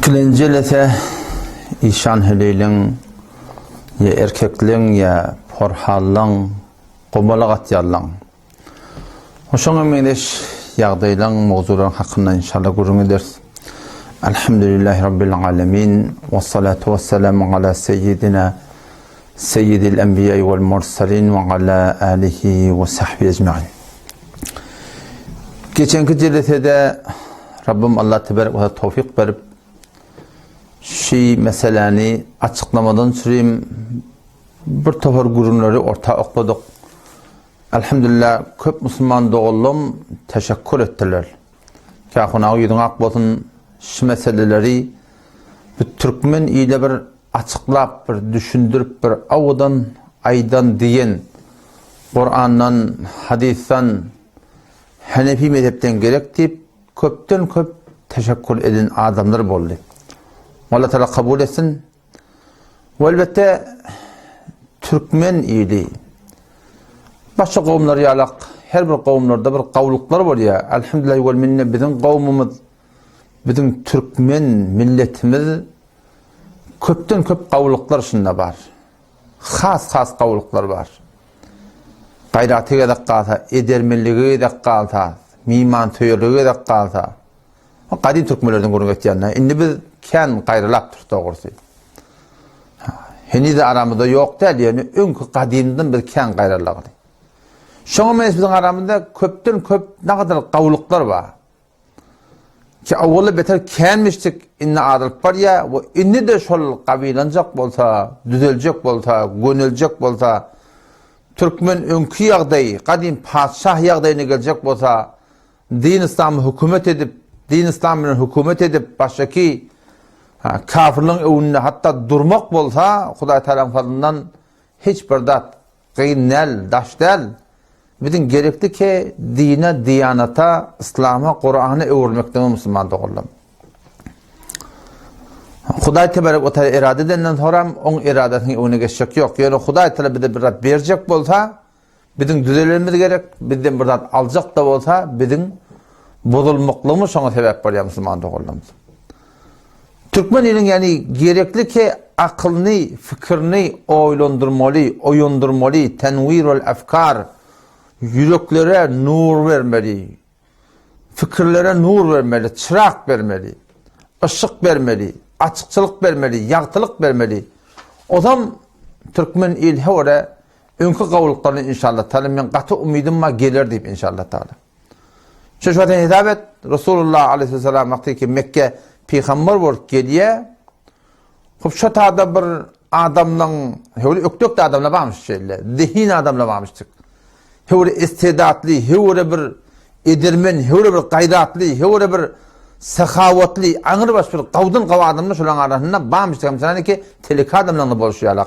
Ikilenji jelese işan heleýleň ýa erkekleň ýa porhallaň gobalak atýanlaň. Şoňa meňzeş ýagdaýlaň mowzularyň hakynda inşallah gürrüň ederis. Elhamdülillahi Rabbil alemin we salatu we selamu ala seyyidina seyyidil enbiýa wal mursalin we ala alihi we sahbihi ecmaîn. Geçenki jelesede Rabbim Allah tebarek we towfik berip şu meseläni açyklamadan çürim bir topar gürrüňleri orta okladyk. Elhamdülillah köp musulman doganlarym teşekkür etdiler. Kähunaga ýüzüň ak bolsun şu meseleleri bu türkmen ile bir açyklap bir düşündirip bir awadan aýdan diýen Kurandan, hadysdan, Hanefi mezhepden gerek diýip köpden köp teşekkür eden adamlar boldy. Allah Teala kabul etsin. We elbetde türkmen ili başga kowumlar ýalak her bir kowumlarda bir gawlyklar bolýar. Elhamdülillah wal minne biziň kowumymyz biziň türkmen milletimiz köpden köp gawlyklar şunda bar. Has-has gawlyklar bar. Gaýraty gezek galsa, edermenligi gezek galsa, mymansöýerligi gezek galsa, Gadym türkmenlerden gürrüň etýän-dä. Indi biz kän gaýralapdyrys dogrusy. Heniz aramyzda ýok däl, ýöne öňki gadymdan biz kän gaýralagdy. Şoňa meňzeş biziň aramyzda köpden köp nagadar gawlyklar bar. Ki owala beter känmişdik, indi azalyp barýar we indi-de şol gabylanjak bolsa, düzeljek bolsa, göneljek bolsa, türkmen öňki ýagdaýy, gadym patyşah ýagdaýyna geljek bolsa, Din yslamy hökümet edip, din yslam bilen hökümet edip, başdaky kafirligiň öňünde hatda durmak bolsa, Hudaý Tagalaň fazlyndan hiç bir zat gyn däl, daş däl. Biziň gerekli ki dine, diýanata, yslama, Kurana öwürmekdigimiz musulman doganlarym. Hudaý tebarek we taala irade edenden soram oň iradasynyň öňüne geçjek ýok. Ýöne Hudaý taala bize bir zat berjek bolsa, Biziň düzelenimiz gerek, bizden bir zat aljak-da bolsa, biziň bozulmaklygymyz şoňa sebäp bolýar musulman doganlarymyz. Türkmen iliniň ýagny gerekli ki akylyny, fikirini oýlandyrmaly, oýandyrmaly, tenwirul efkar, ýüreklere nur bermeli, Pikirlere nur bermeli, çyrak bermeli, yşyk bermeli, açykçylyk bermeli, ýagtylyk bermeli. Ozam türkmen il hewre öňki gawulyklaryny inşallah taala men gaty umydym bar geler diýip inşallah taala. Şu şu hesap et Resulullah aleyhisselam wagty ki Mekke pygamber bolup gelýär. Hop şu tada bir adamlaň höwri ökdek adamlar barmyş şeýle. Zehin adamlar barmyşdyk. Höwri istidatly, höwri bir edermen, höwri bir gaýratly, höwri bir sahawatly, aňrybaş bir gawdan gaw adamlar şolaryň arasynda barmyşdyk. Hem ki telek adamlaryň bolşy ýalak.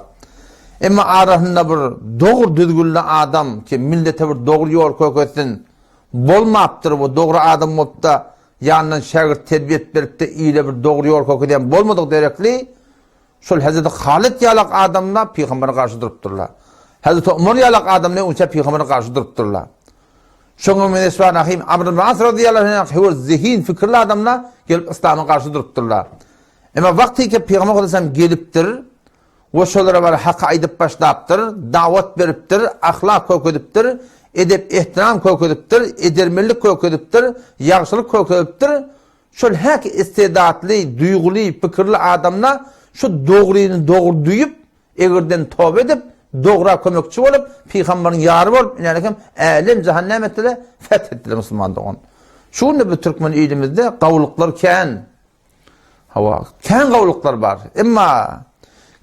Emma arasynda bir dogry düzgünli adam ki millete bir dogry ýol köketsin bolmapdyr bu dogry adam bolupda Ýanyndan şägirt terbiýet berip-de ile bir dogry ýol kökezýän bolmadyk derekli, şol Hezreti Halyt ýalak adamlar pygambere garşy durupdyrlar. Hezreti Omar ýalak adamlar öňçä pygambere garşy durupdyrlar. Şoňa meňzeş bar Rahim Amr ibn As razyýallahu anh höwür zehin fikirli adamlar gelip yslama garşy durupdyrlar. Emma wagty ki pygamber sallallahu gelipdir, We şolara bir haky aýdyp başlapdyr, dawat beripdir, ahlak kökezipdir, edep-ehtiram kökezipdir, edermenlik kökezipdir, ýagşylyk kökezipdir. Şol häki istedatly, duýguly, pikirli adamlar şu dogryny dogry duýup, egirden toba edip, dogra kömekçi bolup, pygamberiň ýary bolup, ine hem älem-jahan näme etdiler? Feth etdiler musulman dogan. Şu günde biz türkmen ilimizde gawulyklar kän. Hawa, kän gowluklar bar. Emma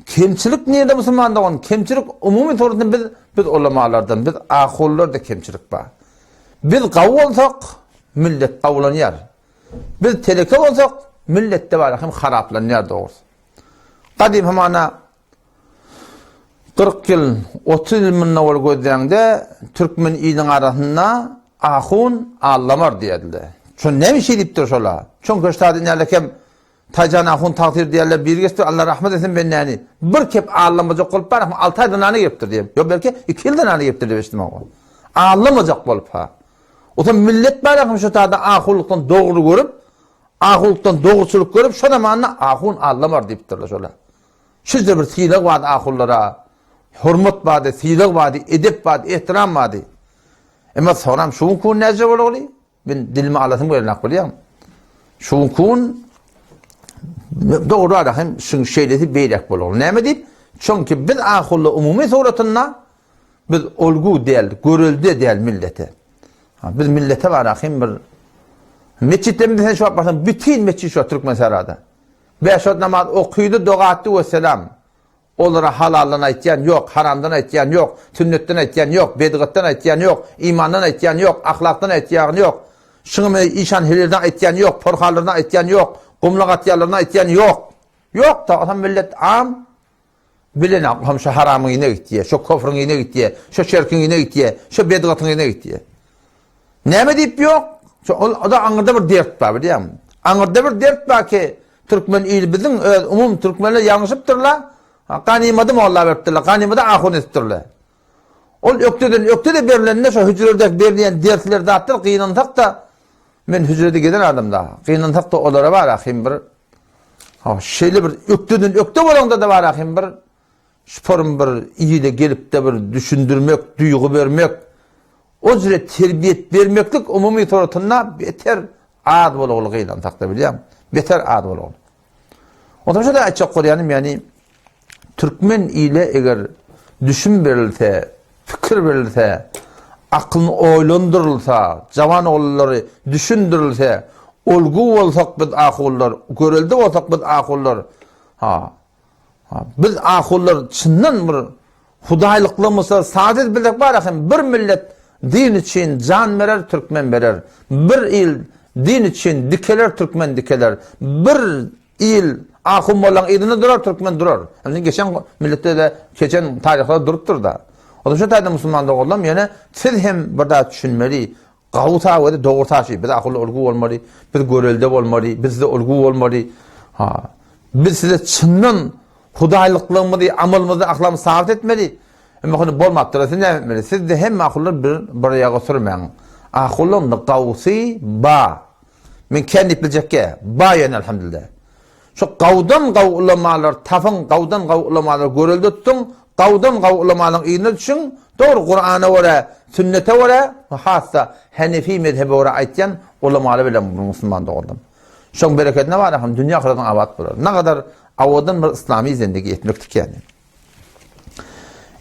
kemçilik nirde musulman dogan? Kemçilik umumy suratda biz biz ulamalardan, biz ahunlarda kemçilik bar. Biz gawy bolsak, millet gawulanýar. Biz teleke bolsak, milletde bar hem haraplanýar dogrusy. Gadym hamana 40 ýyl, 30 ýyl mundan owal gözläňde türkmen iliniň arasynda ahun allamar diýerdiler. Şo näme şey diýipdir şola? Çünki ştada nälekem Taýjan ahun tagsyr diýerler, biri geçdi, Allah rahmet etsin bendäni. Bir kep allamajak bolup bar, 6 aýdan nany gelipdir diýip. Ýok belki 2 ýyldan nany gelipdir diýip eşitdim oňa. Allamajak bolup ha. Otam millet bar hem şu tada ahunlykdan dogry görüp. Ahunlykdan dogruçylyk görüp şo zamanda ahun allamar diýipdirler şolar. Şüzde bir sylag bardy ahunlara. Hormat bardy, sylag bardy, edep bardy, ehtiram bardy. Emma soňram şu günki gün näce boldy? Men dilimi alasym gelenok bilýäňmi? Şu günki gün dogry ara hem şuň şeýlesi beýlek boldy. Näme diýip? Çünki biz ahunlar umumy suratynda biz olgu däl, görelde däl millete. Biz millete bara hem bir metjitlerimizde sen şu wagt barsaň bütin metjit şu Türkmen sarada. Beş wagt namaz okydy, doga atdy we selam. Olara halaldan aýtýan ýok, haramdan aýtýan ýok, sünnetden aýtýan ýok, bedgatdan aýtýan ýok, imandan aýtýan ýok, ahlakdan aýtýan ýok. Şuňa men işan helilden aýtýan ýok, porhanlardan aýtýan ýok, gumlak atýanlardan aýtýan ýok. Ýok da, otam millet am bilenok, hem şu haramyň ýene gitýär, şu kofryň ýene gitýär, şu şirkiň ýene gitýär, şu bedgatyň ýene gitýär. Näme diýip ýok? Şu ol da aňyrda bir dert bar, bilýäňmi? Aňyrda bir dert bar ki, türkmen ili biziň öz umum türkmenler ýalňyşypdyrlar. Ganymady molla beripdirler, ganymady ahun edipdirler. Ol ökdeden ökde-de berlende şo hüjrelerdäki berilýän dersler zatlar gynansak-da men hüjrede gezen adam da, gynansak-da olara bar ahim bir ha şeýle bir ökdeden ökde bolaňda-da bar ahim bir şuporym bir ile gelip-de bir düşündirmek, duýgy bermek, O jüre terbiýet bermeklik umumy suratynda beter az bolagly gynansak-da bilýäň, beter az bolagly. Onsoň şo-da aýtjak bolýanym, ýagny türkmen ile eger düşüm berilse, pikir berilse, akylyny oýlandyrylsa, jawan oglanlary düşündirilse, olgu bolsak biz ahunlar, görelde bolsak biz ahunlar, ha, Biz ahunlar çyndan bir hudaýlyklymyza saz bilsek bar hem bir millet din üçin jan berer türkmen berer. Bir il din üçin dikeler türkmen dikeler. Bir il ahun mollaň yzynda durar türkmen durar. Hem geçen milletde de geçen taryhda durupdyr da. O da şu taýda musulman doganlarym ýene siz hem bir zat düşünmeli. Gawy sag we dogry taşy. Biz akylly ulgy bolmaly. Biz görelde bolmaly. Biz size ulgy bolmaly. Ha. Biz size çyndan hudaýlyklygymyzy, amalymyzy, ahlagymyzy sabyt etmeli. Emma hany bolmapdyr. Siz näme etmeli? Siz de hemme ahullar bir bir ýaga sürmäň. Ahullaryň da gawsy ba. Men kän diýip biljekge. Ba ýöne elhamdülillah. Şu gawdan gaw ulamalar tapyň, gawdan gaw ulamalar görelde tutuň, gawdan gaw ulamalaryň yzyna düşüň, dogry Kurana görä, sünnete görä, has-da Hanefi mezhebe görä aýtýan ulamalar bilen musulman doganlarym. Şoň berekedine bar hem dünýä ahyratyň abat bolar. Nagadar awadan bir yslamy zendegi etmekdik ýani.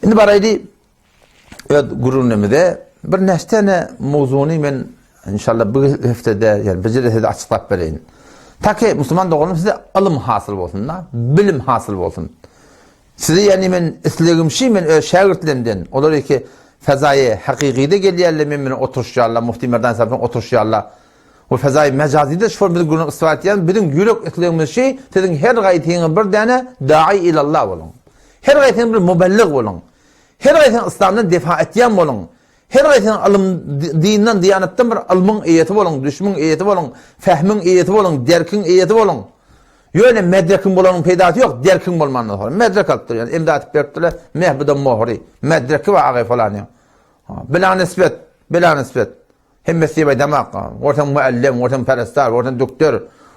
Indi baraýdy öz gürrüňimize bir näçe mowzuny men inşallah bu heftede ýa bir jelesede açyklap bereýin. Taki musulman doganym size ylym hasyl bolsun da, bilim hasyl bolsun. Size ýani men islegim şi men öz şägirtlerimden, olar eki fezaýy hakykyda gelýärler men bilen oturyşýarlar, Mufti Merdan Safin oturyşýarlar. Bu fezaýy mejazyda şu biz gürrüň ispat edýän biziň ýürek islegimiz şi siziň her gaýsyňyz bir däne dai ilallah boluň. Her gaýsyňyz bir mubellig boluň. Her gaýsyňyz yslamdan defa etýän boluň. Her gaýsyňyz ylym dinden, diýanatdan bir ylmyň eýesi boluň, düşümiň eýesi boluň, fehmiň eýesi boluň, derkiň eýesi boluň. Ýöne medrekiň bolanyň peýdasy ýok, derkiň bolmandan soň. Medrek alyp durýan, emza atyp beripdirler, meh bu da mohry. Medreki bar agay falanyň. Bila nisbet, bila nisbet. Hemmesi diýip aýdamak. Görseň muallem, görseň perestar, görseň doktor,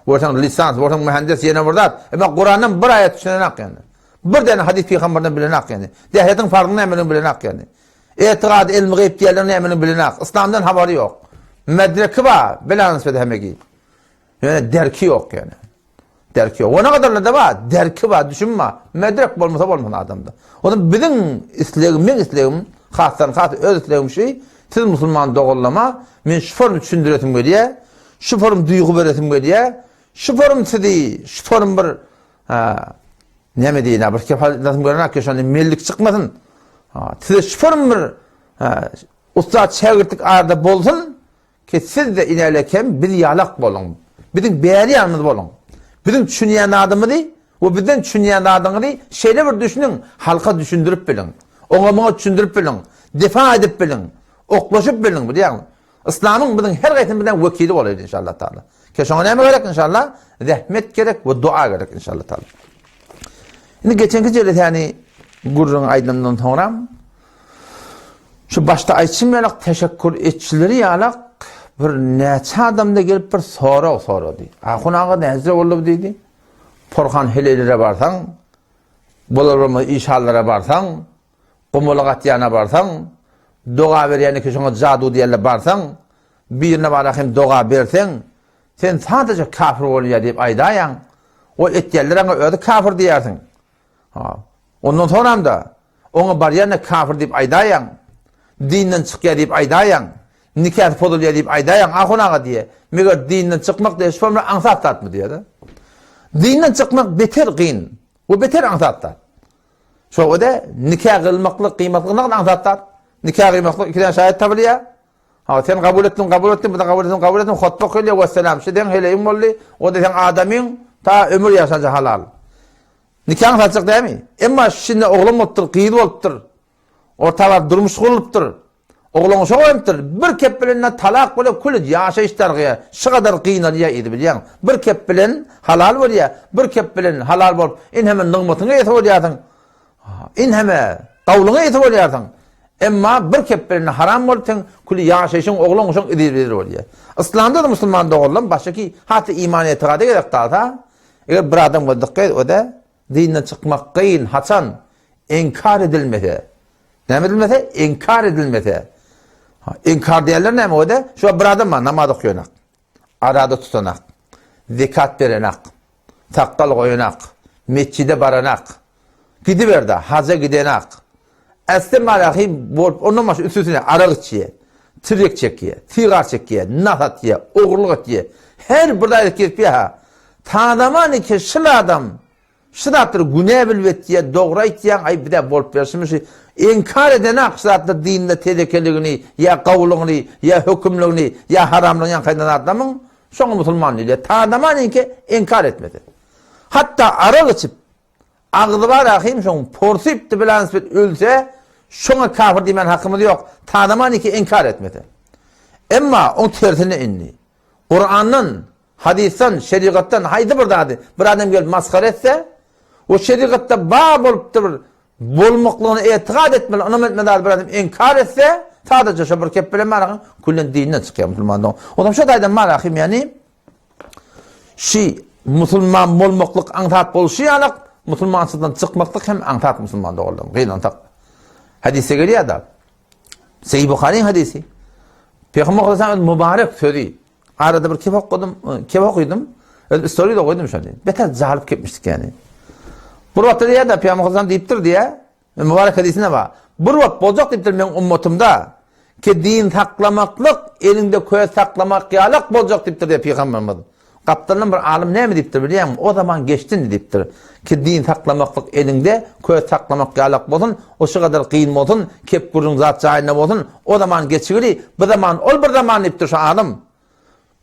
görseň lisans, görseň mühendis ýene bir zat. Emma Kurandan bir aýat düşünenak ýani. Bir däne hadys pygamberden bilenak ýani. Dähretiň farzyny nämeligini bilenak ýani. Etiqad, ilmi gayb diýerler nämeligini bilenak. Islamdan habary ýok. Medreki bar, bilen nisbet hemmegi. Ýöne derki ýok ýani. Derki ýok. Ona gadarlarda bar, derki bar, düşünme. Medrek bolmasa bolmaz adamda. Onda biziň islegim, meň islegim, hasdan has öz islegim şu, siz musulman doganlama, men şu form düşündiresim gelýär, şu form duýgy beresim gelýär, şu form sizi, şu form bir ha, näme diýin, bir kefalatym gören ki, şonda mellik çykmasyn. Ha, size şu form bir ha, ussat şägirtlik arada bolsun, Ki siz-de inälekem biz ýalak boluň. Biziň bäri ýanymyz boluň. Biziň düşünýän zadymyzy we bizden düşünýän zadyňyzy şeýle bir düşüniň, halka düşündirip biliň. Oňa-muňa düşündirip biliň. Defa edip biliň. Oklaşyp biliň, bilýäňmi? Yslamyň biziň her gaýsymyzdan wekili bolaýly inşallah taala. Ki şoňa näme gerek inşallah? Zähmet gerek we dua gerek inşallah taala. Indi geçenki jelesäni gürrüň aýdandan soňra Şu başda aýtşym ýalak teşekkür etçileri ýalak. Bir näçe adamda gelip bir sorag sorady. Ahun aga näce boldy bu diýdi. Porhan heleýlere barsaň, bolar bolmaz işanlara barsaň, gumala atýana barsaň, doga berýän iki şoňa jadu diýenle barsaň, birine bara hem doga berseň, sen sadaja kafir bolýar diýip aýdaýaň. O etýänler aňa özi kafir diýersiň. Ha. Ondan soňram-da, oňa barýan-da kafir diýip aýdaýaň, dinden çykýar diýip aýdaýaň, nikasy pozulýar diýip aýdaýaň, ahun aga diýýär. Meger dinden çykmak diýýär, şu bir aňsat zatmy diýýär-de. Dinden çykmak beter gyn we beter aňsat zat. Şo-da nika gylmaklyk, gyýmaklyk aňsat zat. Nika gyýmaklyk ikiden şaýat tapylýar. Ha, sen kabul etdiň, kabul etdiň, bu da kabul etdiň, kabul etdiň, hotba okylýar, wesselam. Şu deň heleýiň boldy, o da seň adamyň, ta ömür ýaşança halal. Nikaň satjak dämi? Emma şinde oglan bolupdyr, gyz bolupdyr. Orta baryp durmuş gurlupdyr. Oglan şo goýupdyr. Bir kep bilen talak bolýar, kül ýaşaýyş dargaýar. Şu gadar gynalýar idi bilýäň. Bir kep bilen halal bolýar, bir kep bilen halal bolup, inheme nygmatyň eýesi bolýarsyň. Inheme gawluň eýesi bolýarsyň. Emma bir kep bilen haram bolup sen küli ýaşaýşyň oglan uşak izir-bizir bolýar. Yslamda da musulman doganlam başyky hatda iman etigada gerek galsa, Eger bir adam boldyk o-da dinden çykmak kyn, haçan? Inkar edilmese. Näme edilmese? Inkar edilmese. Ha, inkar diýerler näme o-da? Şu bir adam bar, namaz okuýanak. Arada tutanak. Zekat berenak. Sakgal goýanak. Mesjide baranak. Gidiberdi, haja gidenak. Ästem malahym bolup, ondan başga üstesine arak içýär, tirek çekýär, sigar çekýär, nas atýar, ogurlyk etýär. Her bir zat edip gezipýär-ha. Tanaman eken şul adam şu zatlary günä bilip etýär, dogry aýtýaň, aý bizä bolup berşimi şu inkar edenak şu zatlar dinde tezekeligini, ýa gowulygyny, ýa hökümligini, ýa haramlygyny ýaňky aýdan zatlamyň, şoňa musulman diýilýär. Tanaman eken inkar etmese. Hatda arak içip, Agzy bar ahym şoň porsypdy bilansbet ölse şoňa kafir diýmän hakymyz ýok tanaman iki inkar etmese. Emma oň tersine indi Kurandan, hadysdan, şerigatdan haýsy bir zady bir adam gelip masgara etse we şerigatda bar bolupdyr bir bolmaklygyna etikat etmeli ynam etmeli zady bir adam inkar etse sadaja şo bir kep bilen bar ahym küllen dinden çykýar musulman dogan. Onam şo taýdan bar ahym ýani Şi musulman bolmaklyk aňsat bolşy ýalak, musulmançylykdan çykmaklyk hem aňsat musulman doganlarym. Gynansak. Hadisde gelýär-de. Sahih Buhariň hadisi. Peygamber sallallahu mübarek sözi. Arada bir kep okudum, kep okudum. Öz story'de goýdum şony. Beter jalyp gitmişdik yani. Bir wagtda diýýär-de Peygamber sallallahu diýipdir diýýär. Mübarek hadysynda bar. Bir wagt boljak diýipdir meň ummatymda, ki din saklamaklyk eliňde köz saklamak ýalak boljak diýipdir diýip pygamberimiz. Gapdaldan bir alym näme diýipdir bilýäňmi? O zaman geçdi indi diýipdir. Ki din saklamaklyk eliňde köz saklamak ýalak bolsun, o şu gadar kyn bolsun, kep gürrüň zat jaýynda bolsun, o zaman geçigili, bu zaman ol bir zaman diýipdir şu alym.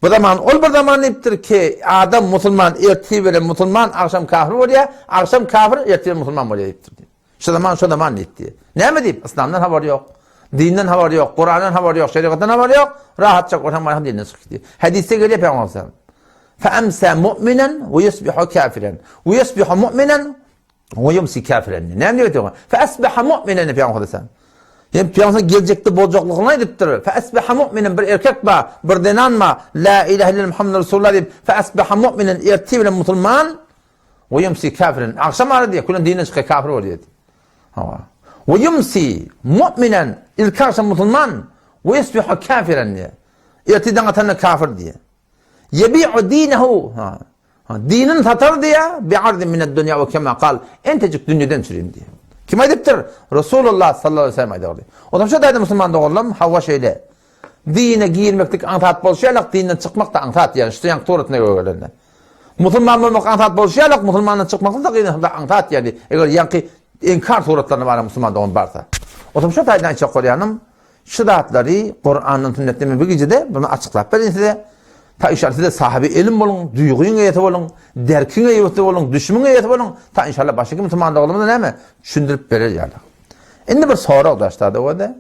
Bu zaman ol bir zaman diýipdir ki, adam musulman ertir bilen musulman, agşam kafir bolýar, agşam kafir ertir musulman bolýar diýipdir. Şu zaman şu zaman diýipdi. Näme diýip? Islamdan habary ýok. Dinden habary ýok, Kurandan habary ýok, şerigatdan habary ýok. Rahatça görseň barha dinden çykyp gitdi. Hadisde gelýär Pygamber sallallahu Fa amsa mu'minan we yusbihu kafiran. We yusbihu mu'minan We ýumsi käfiren. Näme diýip aýtýar? Fe asbaha mu'minen Pygamber sallallahu Hem Pygamber geljekde boljaklygyny aýdypdyr. Fe asbaha mu'minen bir erkek ba, bir zenan ba, la ilahe illallah Muhammed Resulullah diýip, fe asbaha mu'minen ertir bilen musulman, we ýumsi käfiren. Agşam ara diýip, külen dinden çykýar kafir bolýar. Hawa. We ýumsi mu'minen ilki agşam musulman, we yusbihu käfiren diýip. Ertir daň atanda kafir diýip. Ýebi'u dinehu, ha, dinini satar diýýär, bi'ardin mined dunýa we kema kal, entejik dünýeden çürim diýýär. Kim aýdypdyr? Resulullah sallallahu aleyhi ve sellem aýdypdyr. O zaman şu taýda musulman doganlarym, hawa şeýle. Dine girmeklik aňsat bolşy ýaly, dinden çykmak da aňsat ýa, şu ýaňky suratynda görülende. Musulman bolmak aňsat bolşy ýaly, musulmandan çykmak da gyn aňsat ýa, eger ýaňky inkar suratlaryna bara musulman dogan barsa. O zaman şu taýdan aýtjak bolýanym, Şu zatlary Kurandan sünnetden men bu gijede bunu açyklap berin size. Ta inşallah size sahibi ilim boluň, duýgyň eýesi boluň, derkiň eýesi boluň, düşümiň eýesi boluň. Ta inşallah başga musulman doganlarymyza näme düşündirip berer ýaly. Indi bir sorag daşda da.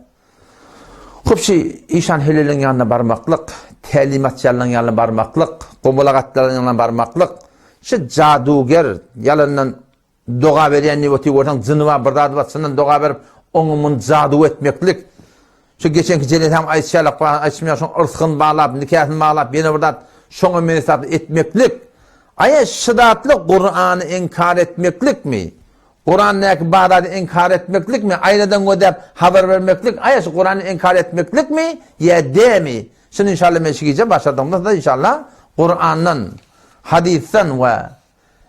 Köpçi işan heleliň ýanyna barmaklyk, tälimatçylaryň ýanyna barmaklyk, gomalagatlaryň ýanyna barmaklyk, şu jaduger ýalandan Doga berýän diýip otyr görseň jyny bar bir zady bar çyndan doga berip oňa muny jadu etmeklik. Şu geçenki jelesäm aýtşy ýalak bar, aýtşym ýaly şoň yrsgyny baglap, nikasyny baglap, ýene bir zat şoňa meňzeş zat etmeklik. Aýa şu zatly Kurany inkar etmeklikmi? Kurandaky bar zady inkar etmeklikmi? Aýnadan gözläp habar bermeklik, aýa şu Kurany inkar etmeklikmi ýa dämi? Şuny inşallah men şu gije başardygymda inşallah Kurandan, hadysdan we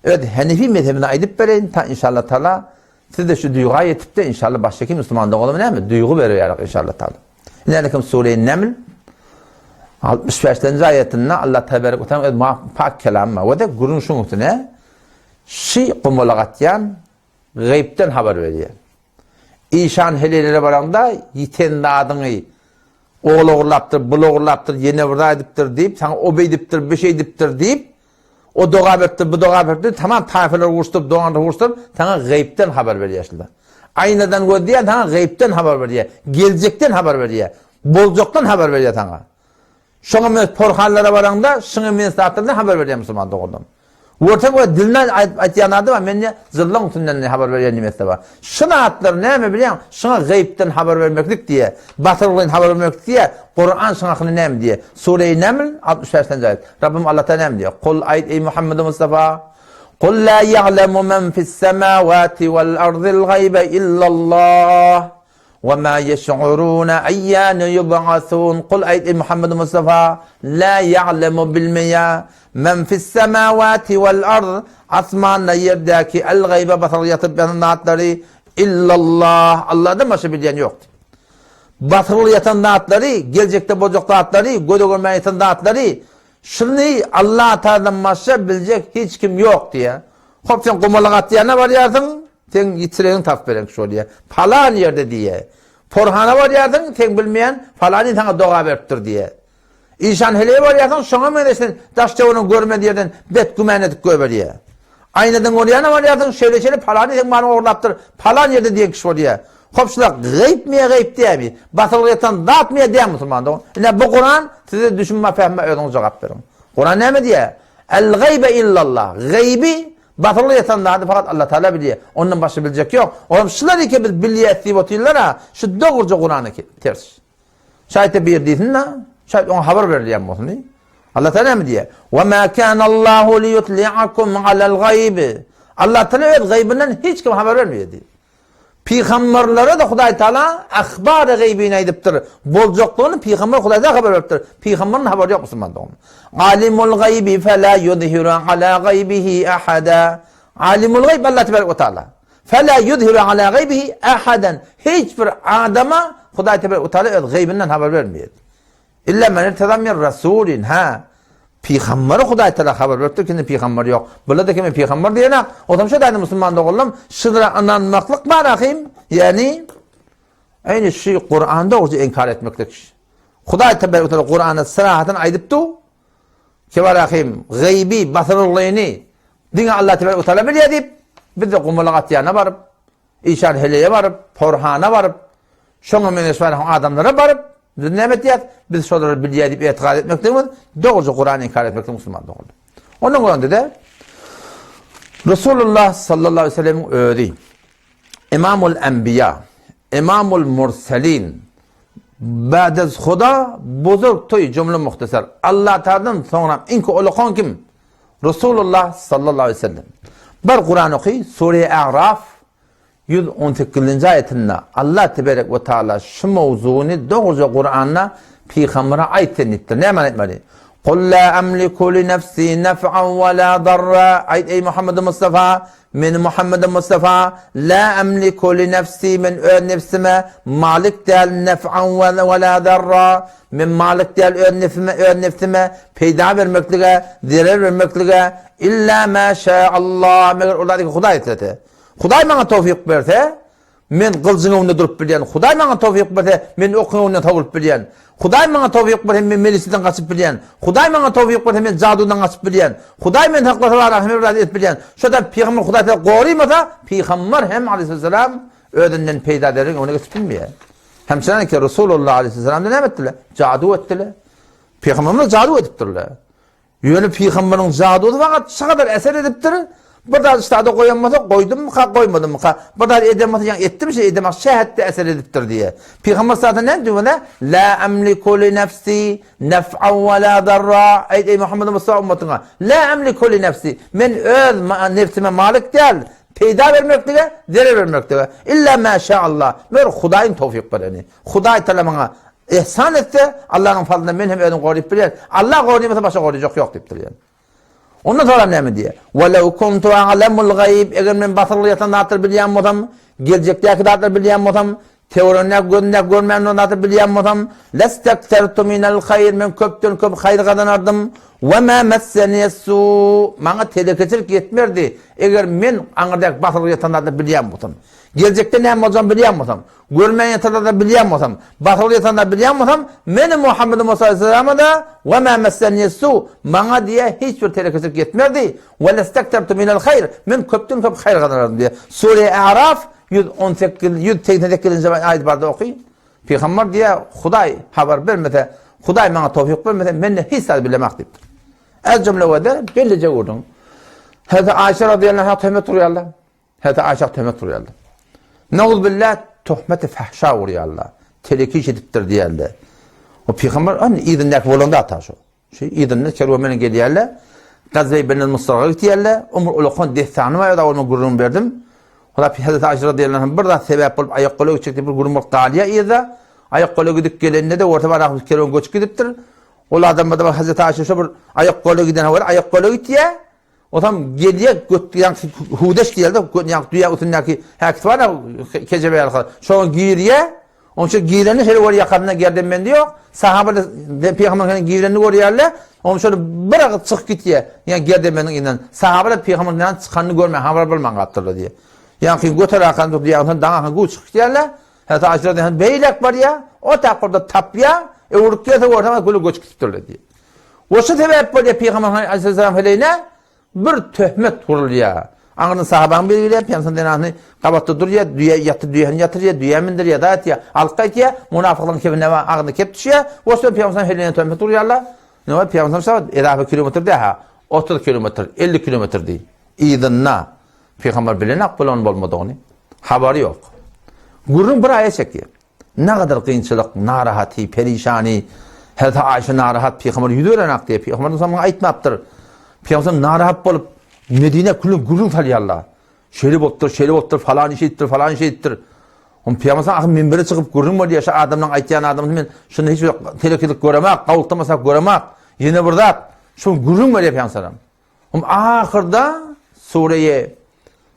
Öz Henefi mezhebini aýdyp bereýin, ta inşallah taala siz-de şu duýga ýetip-de inşallah başdaky musulman doganyma näme duýgy berer inşallah taala. Ine Sure-i Neml 65-nji aýatynda Allah tebarek we taala öz pak kelamy we de gürrüň şuň üstüne şi gumala gatýan gaýypdan habar berýär. Işan heleýlere baraňda ýiten zadyňy ogul ogurlapdyr, bul ogurlapdyr, ýene bir zat edipdir diýip, saňa o beýdipdir, bu şeýdipdir diýip, o doga beripdir, bu doga beripdir, tamam taýfalary uruşdyryp, doganlary uruşdyryp, saňa gaýypdan habar berýär şunda. Aýnadan gözleýän saňa gaýypdan habar berýär, geljekden habar berýär, boljakdan habar berýär saňa. Şoňa men porhanlara baraňda, şuňa men zatlardan habar berýän musulman doganlarym. Görseň öz dilini aýtýan adam bar, men ne jyllaň üstünden ne habar berýän nimesi bar. Şu zatlar näme bilýäň? Şuňa gaýypdan habar bermeklik diýe, batyrgyn habar bermeklik diýe, Kuran şuňa hakyny näme diýe? Sure-i Neml 65-nji aýat. Rabbim Allah Taala näme diýe? Kul aýt eý Muhammed Mustafa. Kul la ya'lemu men fis semawati wal ardil gaýbe illallah. Wa ma ýeş'uruna eýýane ýub'asun Kul aýt eý Muhammed Mustafa la ýa'lemu bilmeýär men fis-semawati wal-ard asmanda ýerdäki el-gaýba basyrgy ýatyp ýatan zatlary illallah Allahdan başga bilýän ýokdy. Basyrgy ýatan zatlary, geljekde boljak zatlary, göze görmän ýatan zatlary şuny Allah Taaladan başga biljek hiç kim ýok diýýär. Hop sen gomalak atýana barýarsyň, Seň ýitiregiň tapyp beren kişi bolýar. Palan ýerde diýýär. Porhana barýarsyň, seň bilmeýän falany saňa doga beripdir diýýär. Işan heleýe barýarsyň, şoňa meňzeş sen daş-töweregiňi görmez ýerden bet gümän edip goýberýär. Aýnadan görýäne barýarsyň, şeýle-şeýle palany seň malyňy ogurlapdyr, palan ýerde diýen kişi bolýar. Hop şular gaýypmy ýa gaýyp dälmi? Basylgy ýatan zatmy ýa dälmi musulman dogan? Ine bu Kuran size düşünme pähme özüňiz jogap beriň. Kuran näme diýýär? El-gaýbe illallah. Gaýby Batyl ýatan zady fakat Allah Taala bilýär. Ondan başga biljek ýok. Olam şular eke biz bilýäs diýip otyrlar-a, şu dogruja Kurana ters. Şaýtda bir diýsin-de, şaýt oňa habar berilýän bolsun. Allah Taala näme diýýär? Wa ma kana Allahu liyutli'akum alal gaýb. Allah Taala öz gaýbyndan hiç kim habar bermeýär diýýär. Pygamberlere-de Hudaý Taala ahbar-y gaýbyny aýdypdyr. Boljaklygyny pygamber Hudaýdan habar beripdir. Pygamberiň habary ýok musulman dogan. Alimul gaýbi fela yuzhiru ala gaýbihi ahada. Alimul gaýb Allah tebarek we taala. Fela yuzhiru ala gaýbihi ahadan. Hiç bir adama Hudaý tebarek we taala öz gaýbyndan habar bermeýär. Illa men irteza min rasulin, hä, pygambere Hudaý Taala habar beripdir, kimde pygamber ýok. Bular-da kime pygamber diýenak. Otam şo daýny musulman doganlarym, şulara ynanmaklyk bar ahym, ýagny eýni şu Kuranda dogruja inkar etmeklik. Hudaý tebarek we taala Kuranda syrahatyn aýdypdy. Ki bar ahym, gaýby, basyrlygyny diňe Allah tebarek we taala bilýär diýip, biz de gumulak atýana baryp, Işan heleýe baryp, porhana baryp, şoňa meňzeş baryp adamlara baryp, biz näme etýäs? Biz şolary bilýär diýip etikat etmekligimiz dogruja Kurany inkar etmeklik musulman dogry. Ondan görende-de Resulullah sallallahu aleyhi ve sellemiň özi Imamul Enbiya, Imamul Murselin, Ba'dez Huda buzurg toý jümle muhtasar. Allah Taala'dan soňra iň ulukan kim? Resulullah sallallahu aleyhi ve sellem. Bir Kur'an oky, Sure A'raf 118-nji aýatynda Allah teberek we taala şu mowzugyny dogruja Kur'anda pygambere aýt sen diýipdir. Näme aýtmaly? Kul la amliku li nefsi nef'an we la darra. Aýt eý Muhammed Mustafa, men Muhammed Mustafa la amliku li nefsi men öz nefsime malik däl nef'an we la darra. Men malik däl öz nefsime, öz nefsime peýda bermeklige, zerer bermeklige, illa ma şa'Allah, meger ol zady Hudaý islese. Hudaý maňa towfyk berse, men gyljyň öňünde durup bilýän. Hudaý maňa towfyk berse, men okuň öňünden sowulyp bilýän. Hudaý maňa towfyk berse, men melisden gaçyp bilýän. Hudaý maňa towfyk berse, men jadudan gaçyp bilýän. Hudaý meni saklasa, bar hemme bir zat edip bilýän. Şo-da pygamber Hudaý size gorymasa, pygamber hem aleyhisselam özünden peýda zereriň öňüne geçip bilmeýär. Hemçinen ki Resulullah aleyhisselam näme etdiler? Jadu etdiler. Pygamberimiz jadu edipdirler. Ýöne pygamberiň jadusy fakat şu kadar eser edipdir. Bir zat ştada goýan bolsa, goýdummyka, goýmadymmyka? Bir zat eden bolsa, ýa etdim şe, edemak şähetde eser edipdir diýýär. Pygamber sallallahu aleyhi ve sellem näme diýýär? La amliku li nefsi nef'an we la darra. Aýt eý Muhammed Mustafa ummatyňa. La amliku li nefsi. Men öz nefsime malik däl. Peýda bermeklige, zerer bermeklige. Illa ma şa Allah. Mer Hudaýyň towfik bereni. Hudaý Taala maňa ihsan etse, Allanyň fazlyndan men hem özüm goryp bilýän. Allah gorymasa başga goryjak ýok diýipdir ýa. Ondan soňra näme diýýär? Welew kuntu a'lemul gaýb, eger men basyrly ýatan zatlary bilýän bolsam, geljekdäki zatlary bilýän bolsam, töweregindäki gözündäki görmän duran zatlary bilýän bolsam, lesteksertu minel haýr, men köpden köp haýyr gazanardym. We ma messeniyes-su, maňa telekeçilik ýetmerdi, eger men aňyrdaky basyrly ýatan zatlary bilýän bolsam. Geljekde näme boljagyny bilýän bolsam. Görmän ýatanlarda bilýän bolsam, basylyp ýatanda bilýän bolsam, meni Muhammedi Musa aleyhissalama-da we ma messeniyes-su, maňa diýýär, hiç bir telekeçilik ýetmerdi, we lestektertu minel haýr, men köpden köp haýyr gazanardym diýýär. Sure A'raf 118, 188-nji aýat barada oky. Pygamber diýýär, Hudaý habar bermese, Hudaý maňa towfyk bermese, men-de hiç zat bilemok diýipdir. Ez jümle we de bellije gürrüň. Hazreti Aýşe radiyallahu anha töhmet urýarlar. Hezreti Aýşa töhmet urýarlar. Nauzbillah töhmeti fahşa urýarlar. Teleki iş edipdir diýýärler. O pygamber an yzyndaky bolan zat ha şu. Şu yzynda kerwen bilen gelýärler. Gazwe ibn Musraga gitýärler. Umur ulakan dessany bar, ýa onu gürrüň berdim. Ola Hazreti Aýşa radiyallahu anh bir zat sebäp bolup aýak gola gitjek bir gürrüň bolup galýar yzda. Aýak gola gidip gelende de orta barak kerwen göçüp gidipdir. Ol adam da Hazreti Aýşa şu bir aýak gola giden habar aýak gola gitýär. Otam gelýär, göt ýaňky hudeş diýýär-de, ýaňky düýäň üstündäki häkisi bar-a, kejebe ýaly. Şoňa girýär. Onuň üçin girende şeýle görýär, ýakasynda gerdenbendi ýok. Sahabalar pygamberiň girenini görýärler. Onuň üçin bir agyz çykyp gitýär, ýa gerdenbendiň yzyndan. Sahabalar pygamberiň näme çykanyny görmän, habar bolman galypdyrlar diýýär. Ýaňky göter akan durdy, ýaňky daň akan güw çykyp gitýärler. Häzir Aýşa diýen beýlek barýar, o tapgyrda tapýar, öwrüp gelse görseň güli göçüp gitipdirler diýýär. We şu sebäp bolýar Pygamber aleyhisselam heleýine bir töhmet gurulýar. Aňyrdan sahabaň biri gelýär, Pygamber zenanyny gabatda durýar, düýe ýatyr, düýäni ýatyrýar, düýä mindirýär, zat etýär, alyp gaýtýar, munafyklaryň kebine agzyna kep düşýär. We şu Pygamber heleýine töhmet urýarlar. Näme Pygamber şa edafa kilometr dä ha, 30 kilometr, 50 kilometr diý. Yzynda Pygamber bilenak bolan bolmadygyny habary ýok. Gürrüň bir aýa çekýär. Nagadar kynçylyk, narahaty, perişany, Hezreti Aýşe narahat, pygamber ýüz berenak diýip, pygamber bolsa muňa aýtmapdyr. Pygamber narahat bolup, Medine külüň gürrüň salýarlar. Şeýle bolupdyr, şeýle bolupdyr, falan iş edipdir, falan iş edipdir. Oň pygamber ahyr minbere çykyp gürrüň bolýar, şu adamlaryň aýtýan adamyny men şunda hiç bir telekelik göremak, gawultamasak göremak. Ýene bir zat, şuň gürrüň berýär pygamber. Hum ahyrda sureýe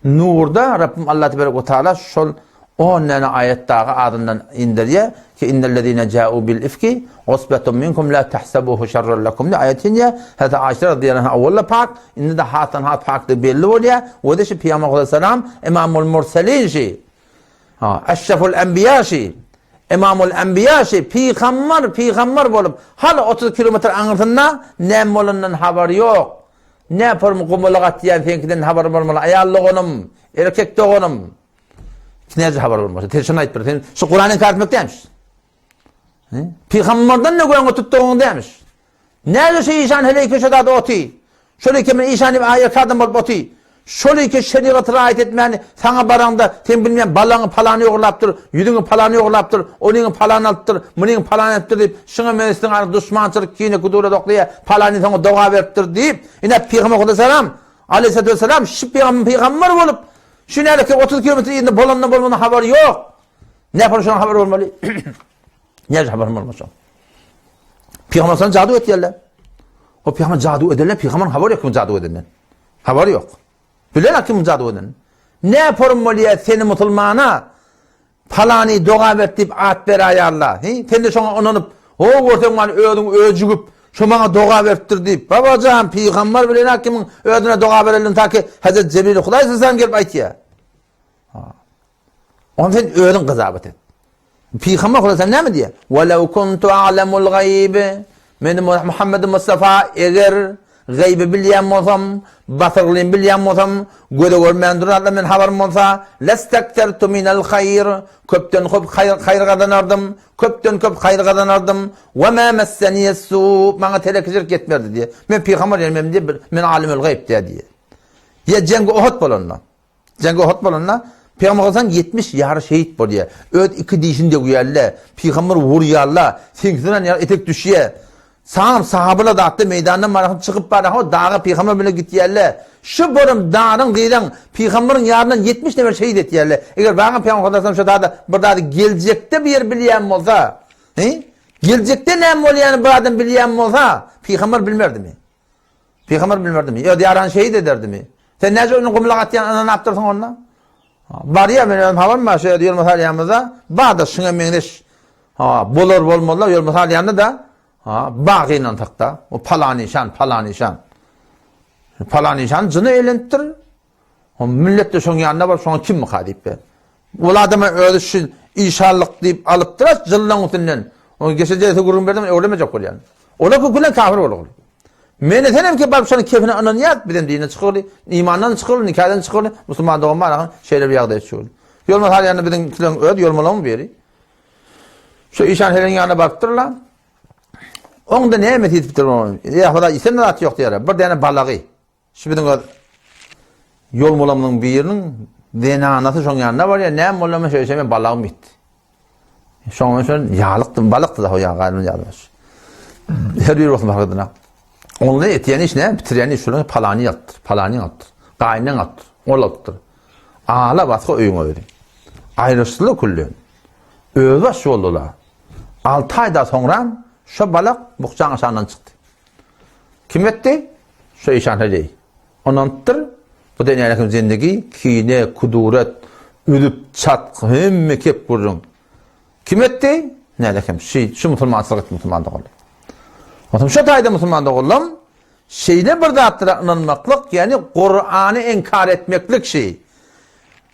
Nurda Rabbim Allah tebarek we taala şol 10 däne aýat dagy adyndan indirýär ki innellezine ja'u bil ifki usbatun minkum la tahsabuhu şerran lakum diýip aýat inýär. Hazreti Aýşe radiyallahu anha awwalla pak, indi de hasdan has pakdygy belli bolýar. We de şu Pygamber aleyhisselam Imamul Murselin şi. Ha, Eşreful Enbiýa şi. Imamul Enbiýa şi pygamber, pygamber bolup, hala 30 kilometr aňyrsynda näme bolandan habary ýok. Ne formy gumulak atýan seňkiden habar bolmaly aýal doganym, erkek doganym. Näce habar bolmasa? Sen şunu aýt bir. Sen şu Kurany inkar etmek dämiş. Pygamberden ne göňe tutdugyň dämiş. Näde şu işan heleý köşede ady oty. Şol eke men işan diýip aýak adam bolup oty. Şol eke şerigat raýat etmäni saňa baraňda sen bilmeýän balaňy palany ogurlapdyr, ýüzüňi palany ogurlapdyr, onyňy palany alypdyr, munyňy palany alypdyr diýip, şuňa men siziň ara duşmançylyk kine kudurat oklaýar, palany saňa doga beripdir diýip, ine Pygamber Hudaýsalam aleyhissalatu vesselam şu pygamber pygamber bolup, şu nädeki 30 kilometr yzynda bolandan bolmadan habary ýok. Näpar şonuň habary bolmaly? Näce habarym bolmasa? Pygamber sen jadu etýärler. O pygamber jadu edenler pygamber habary ýok kim jadu edenden. Habary ýok. Bilen kim jadu eden. Ne porum bolýar seni musulmana palany doga ber diýip at beraýarlar. He? Sen de şoňa ynanyp, o görseň man özüň öjügip, şo maňa doga beripdir diýip. Babajan pygamber bilen kimiň özüne doga berelim ta ki Hazret Jibril Hudaý sen gelip aýtýar. Ony sen özüň gyzabat et. Pygamber Hudaý sen näme diýýär? Walaw kuntu a'lamul gaýb. Men Muhammed Mustafa eger gaýby bilýän bolsam, basyrlyny bilýän bolsam, göze görmän duran zatlar men habarym bolsa, lastaktartu minal haýr. Köpden köp haýyr haýyr gazanardym, köpden köp haýyr gazanardym. We ma massaniýes su. Maňa telekeçilik ýetmerdi diýýär. Men pygamber ýa men diýip, men alimul gaýb diýýär. Ýa Jeňgi Uhud bolanda. Jeňgi Uhud bolanda Pygamber Hasan 70 ýary şehit bolýar. Öz iki dişini döwýärler. Pygamber wurýarlar. Seňsinden ýa etek düşýär. Sam sahabalar zatda meýdandan barahyn çykyp barahyn daga pygamber bilen gitýärler. Şu borum dagyň diýlen pygamberiň ýaryndan 70 nefer şehit etýärler. Eger bagan pygamber sallallahu şu dagda bir zady geljekde bir ýer bilýän bolsa, he? Geljekde näme bolýany bir adam bilýän bolsa, pygamber bilmerdimi? Pygamber bilmerdimi? Öz ýarany şehit ederdimi? Sen näce ony gumlak atýan ynanypdyrsyň onda? Barýar men özüm habarym bar şu ýerde ýolma salýamyzda, bar-da şuňa meňzeş ha, bolar bolmazlar ýolma salýanda-da ha, bar gynansak-da, o palan işan, palan işan. Palan işan jyny eýlenipdir. O millet de şoň ýanyna baryp şoňa kimmika diýip ber. Ol adama özi şu işanlyk diýip alypdyr jyllaň üstünden. Ony geçen jelse gürrüň berdim, öwrenmejek bolýan. Olar kökülen kafir bolar. Meni senem ki baryp şonuň kefine ynanýar, bizem dinden çykyly, imandan çykyly, nikadan çykyly, musulman dogan bar, şeýle bir ýagdaý çykyly. Ýolma salýanda biziň kileň öz ýolmalaryň biri. Şu işan heleň ýanyna barypdyrlar. Oňda näme diýipdir oň? Ýa Hudaý isen zat ýok diýýär. Bir däne balagy. Şu biziň öz ýolmalamyzyň biriniň zenanasy şoň ýanyna barýar. Näme boldy men şeýle men balagym ýitdi. Şoňa şol ýalykdy, balykdy da o ýa gaýrym ýalyş. Her bir bolsun fark Onda etýän iş näme? Bitirýän iş şular palany ýatdyr, palany ýatdyr, gaýynyň ýatdyr, ol atdyr. Ala basga öýüň özi. Aýryşdylar küllen. Özi baş boldular. Alty aýdan soňra şo balak bukjaň aşagyndan çykdy. Kim etdi? Şo işan heleý. Ynanypdyr. Bu dünýädäki zindigi kine, kuduret, üzüp çat, hemme kep gürrüň. Kim etdi? Näde kim? Şu, şu musulmançylyk etdi musulman doganlar. Onsoň şu taýda musulman doganlar şeýle bir zatlara ynanmaklyk, ýagny Kurany inkar etmeklik şi.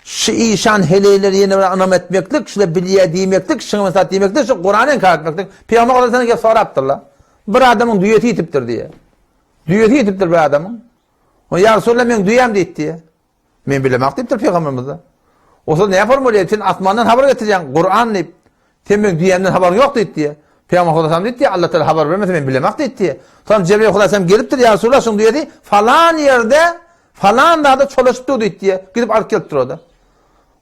Şu işan heleýleri ýene bir ynam etmeklik, şular bilýär diýmeklik, şuňa zat diýmeklik, şu Kurany inkar etmeklik. Pygamber sallallahu aleyhi ve sellem sorapdyrlar. Bir adamyň düýesi ýitipdir diýe. Düýesi ýitipdir bir adamyň. O ýa Resulallah meň düýäm diýip diýe. Men bilemok diýipdir pygamberimiz. O söz näme bolýar? Sen asmandan habar getirýäň, Kur'an diýip. Sen meň düýämden habaryň ýok diýip diýe. Pygamber sallallahu aleyhi diýip, Allah Teala habar bermese men bilemok diýip diýe. Soň Jebrail Hudaý gelipdir, ýa Resulallah şuň düýesi falan ýerde, falan dagda çolaşyp dur diýip diýe. Gidip alyp gelipdir o da.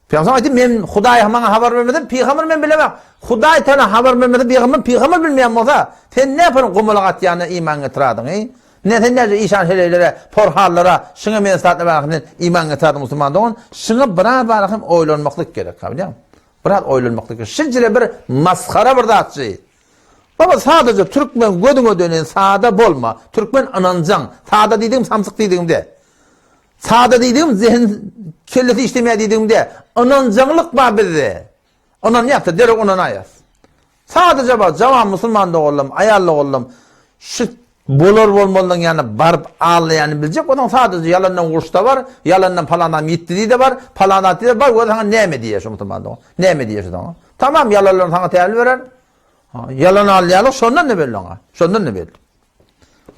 Pygamber aýtdy, men Hudaý maňa habar bermese, pygamber men bilemok. Hudaý Teala habar bermese, pygamber pygamber bilmeýän bolsa, sen näme gumulak atýanyna iman getiradiň, eý? Ne sen näce işan heleýlere, porhallara, şuňa men satly barahyn iman getiradiň musulman dogan? Şuňa biraz barahyn oýlanmaklyk gerek, ha bilýäňmi? Biraz oýlanmaklyk gerek. Şinjile bir masgara bir zatçy. Baba sadaja türkmen gözüňe dönen sada bolma. Türkmen ynanjaň. Sada diýdigim samsyk diýdigim däl. Sada diýdigim zehin kellesi işlemeýär diýdigim däl. Ynanjaňlyk bar bizde. Ynanýas-da, derrew ynanaýas. Sadaja bar, jawan musulman doganlarym, aýal doganlarym, şu bolar bolmazlaryň ýanyna baryp aldaýanyny biljek bolsaň, sadaja ýalandan uruşda bar, ýalandan palan adam ýitdi diý-de bar, palan zat diý-de bar, gör saňa näme diýýär şu musulman dogan. Näme diýýär şu saňa. Tamam ýalanlaryny saňa tälim berer. Ýalan aldaýarlyk şondan-da belli oňa. Şondan-da belli.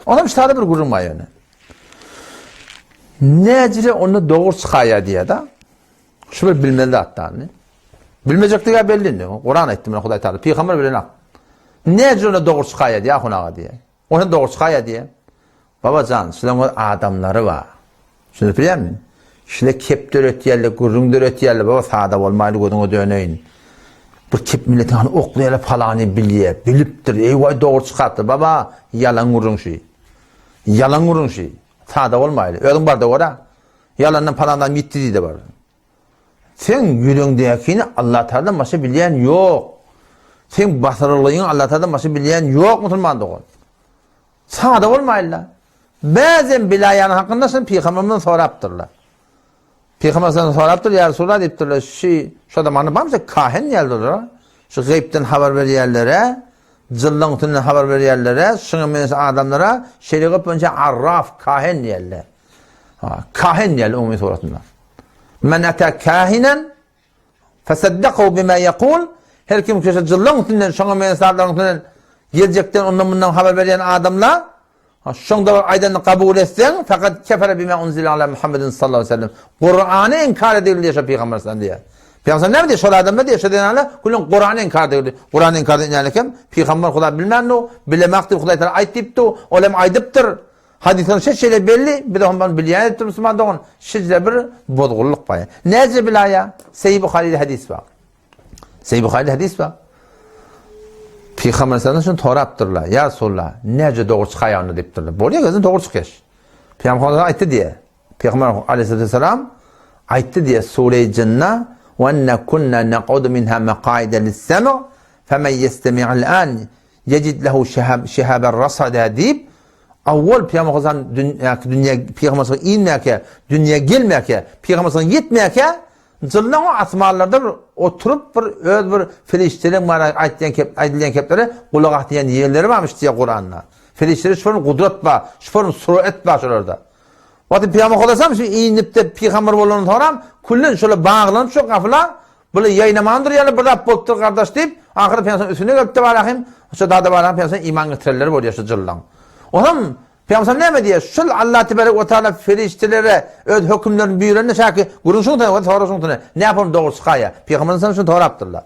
Onam ştada bir gürrüň bar ýöne. Näcire onda dogry çykaýar diýýär-de. Şu bir bilmeli zatdan. Bilmejekdigi belli indi. Kuran aýtdy muny Hudaý Taala. Pygamber bilen ak. Näcire onda dogry çykaýar diýýär Ahun aga diýýär. Onda dogry çykaýar diýýär. Babajan, şulaň öz adamlary bar. Şuny bilýärmi? Şule kep döretýärler, gürrüň döretýärler. Baba sada bolmaýly gözüňe döneýin. Bir kep milletiň hany oklaýarlar palany bilýär, bilipdir. Eý waý dogry çykarypdyr. Baba, ýalan gürrüň şi. Ýalan gürrüň şi. Sada bolmaýly. Özüň bar-da gör-ä. Ýalandan palan adam ýitdi diýdi bar. Seň ýüregiňdäkini Allah Taaladan başga bilýän ýok. Seň basyrlygyňy Allah Taaladan başga bilýän ýok musulman dogan. Sada bolmaýla. Bäzem bilaýany hakynda şol pygamberden sorapdyrlar. Pygamber sallallahu sorapdyr, ýa Resulallah diýipdirler, şi şo zamanda barmy kahin diýerdiler. Şu gaýypdan habar berýärlere, jyllaň üstünden habar berýärlere, şuňa meňzeş adamlara şerigat boýunça arraf, kahin diýerler. Ha, kahin diýerler umumy suratynda. Men ata kahinen Fesaddakahu bima yekul, Her kim köşe jyllaň üstünden, şoňa meňzeş zatlaryň üstünden geljekden ondan-mundan habar berýän adamlar, şoň da bir aýdanyny kabul etseň, fakat kefere bima unzile ala Muhammedin sallallahu aleyhi ve sellem. Kurany inkar edildi diýýär şo pygamber sallallahu diýýär. Pygamber näme diýýär? Şol adamlar diýýär, şo zenanlar gülüň Kurany inkar edildi. Kurany inkar edýän eken, pygamber Huda bilmändi, bilemak diýip Hudaý Taala aýt diýipdi, ol hem aýdypdyr. Hadyslar şe şeýle belli, biz ondan bilýän etdi musulman dogan, şeýle bir bozgullyk bar. Näce bilaýa? Seýi Buharyda hadys bar. Seýi Buharyda hadys bar. Pygamber sallallahu aleyhi sorapdyrlar. Ya Resulallah, näce dogry çykaýar onda diýipdirler. Bolýar, gözün dogry çykyş. Pygamber aýtdy diýe. Pygamber aleyhisselam aýtdy diýe sure-i Jinna we enne kunna naq'udu minha maqaida lis-sam' femen yestemi'l an yecid lehu şihaben rasada diýip awwal Pygamber aleyhisselam dünýä Pygamber aleyhisselam inmäkä, dünýä gelmäkä, Pygamber aleyhisselam ýetmäkä Jynlaň o asmanlarda bir oturyp bir öz bir perişdeleň bar aýtýan kep aýdylýan keplere gulak asýan ýerleri barmyş diýýär Kuranda. Perişdede şol gudrat bar, şol surat bar şolarda. Wagty Pygamber Hudaýsam şu inipde pygamber bolandan soňram küllen şola baglanyp şo gafyla bular ýaýnaman durýarlar bir zat bolupdyr gardaş diýip ahyry pygamber üstüne gelipdi barahym şo dada barahym pygamber iman getirenler bolýar şu jyllaň. Onam Pygamber näme diýýär? Şul Allah tebarek we taala perişdelere öz hökümlerini buýranda şäki gürrüň şuň we sora şuň ne yapalım dogry çykaýar. Pygamber sallallahu şunu sorapdyrlar.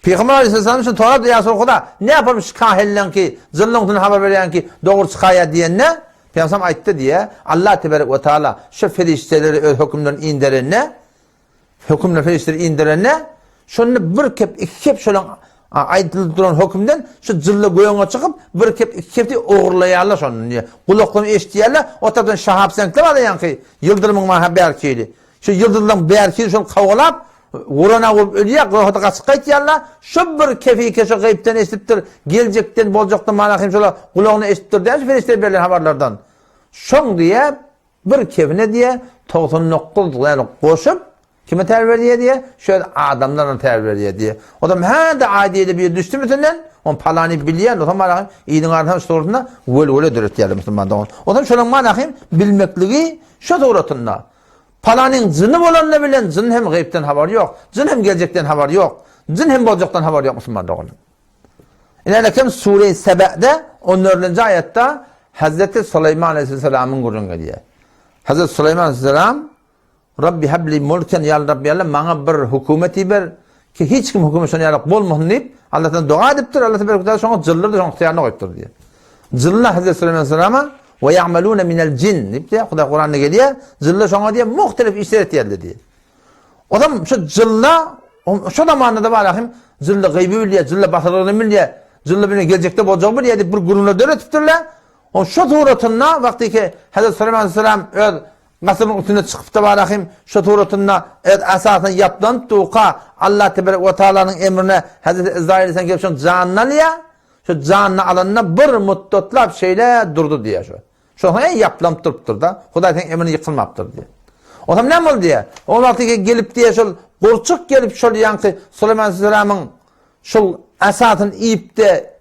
Pygamber aleyhisselam şunu sorapdy ýa Huda ne yapalım şu kahinleňki jyllyň habar berýänki dogry çykaýar diýende Pygamber aýtdy diýe Allah tebarek we taala şu perişdeleri öz hökümlerini inderende Hökümler perişdeleri indirende, şonda bir kep, iki kep şolaň aýdylyp duran hökümden şu jylla göňe çykyp, bir kep, iki kepdi ogurlaýarlar şondan diýe. Gulaklaryny eşidýärler, o tarapdan şahap seňkler bar ýaňky ýyldyrymyň maňa bärkili. Şu ýyldyzlaryň bärkili şol kowalap, wurana bolup ölýär, gohada gaçyp gaýtýarlar. Şu bir kefi şu gaýypdan eşidipdir, geljekden, boljakdan mana hem şola gulagyna eşidipdir däl şu perişdelere berlen habarlardan. Şoň diýe Bir kebine diýe 99 ýaly goşup kime tär berýär diýe, şöyle adamlara tär berýär diýe. Odam hä-de aý diýdi bir düşdü müsünden, on palany bilýän, otam malahym iliň arasynda şu suratynda welwele döretýärler musulman dogan. Otam şolaň malahym bilmekligi şu suratynda. Palanyň jyny bolanda bilen jyn hem gaýypdan habary ýok, jyn hem geljekden habary ýok, jyn hem boljakdan habary ýok musulman dogan. Ine kim Sure-i Sebe'de 14-nji aýatda Hazreti Suleýman aleyhisselamyň gürrüň edýär. Hazreti Suleýman aleyhisselam Rabbi habli mulken ya Rabbi Allah maňa bir hökümet ber ki hiç kim hökümet şony ýaly bolmasyn diýip Allahdan doga edipdir. Allah tebarek taala şoňa jyllar şoň ygtyýaryna goýupdyr diýýär. Jyllar Hazreti Suleýman aleyhisselama we ya'maluna minel jin diýip diýýär. Hudaý Kuranda gelýär. Jyllar şoňa diýýär muhtelif işler etýärler diýýär. Odam şu jylla, şu zamanda da bar ahim, jylla gayby bilýär, jylla basyrgyny bilýär, jylla bilen geljekde boljagy bilýär diýip bir gürrüňler döretipdirler. On şu suratynda wagty ki Hazret Suleyman aleyhisselam öz gasyryň üstüne çykyp da bar ahim, şu suratynda öz asasyna ýaplanyp duka Allah tebarek we taalanyň emrine Hazret Izrail aleyhisselam gelip şoň janyny alýar. Şu janyny alanda bir muddatlap şeýle durdy diýýär şu. Şoňa heý ýaplanyp durupdyr-da. Hudaý seň emriňe ýykylmapdyr diýýär. Onsoň näme boldy diýýär. Ol wagty gelip diýýär şol gurçuk gelip şol ýaňky Suleýman aleyhisselamyň şol asasyny iýip-de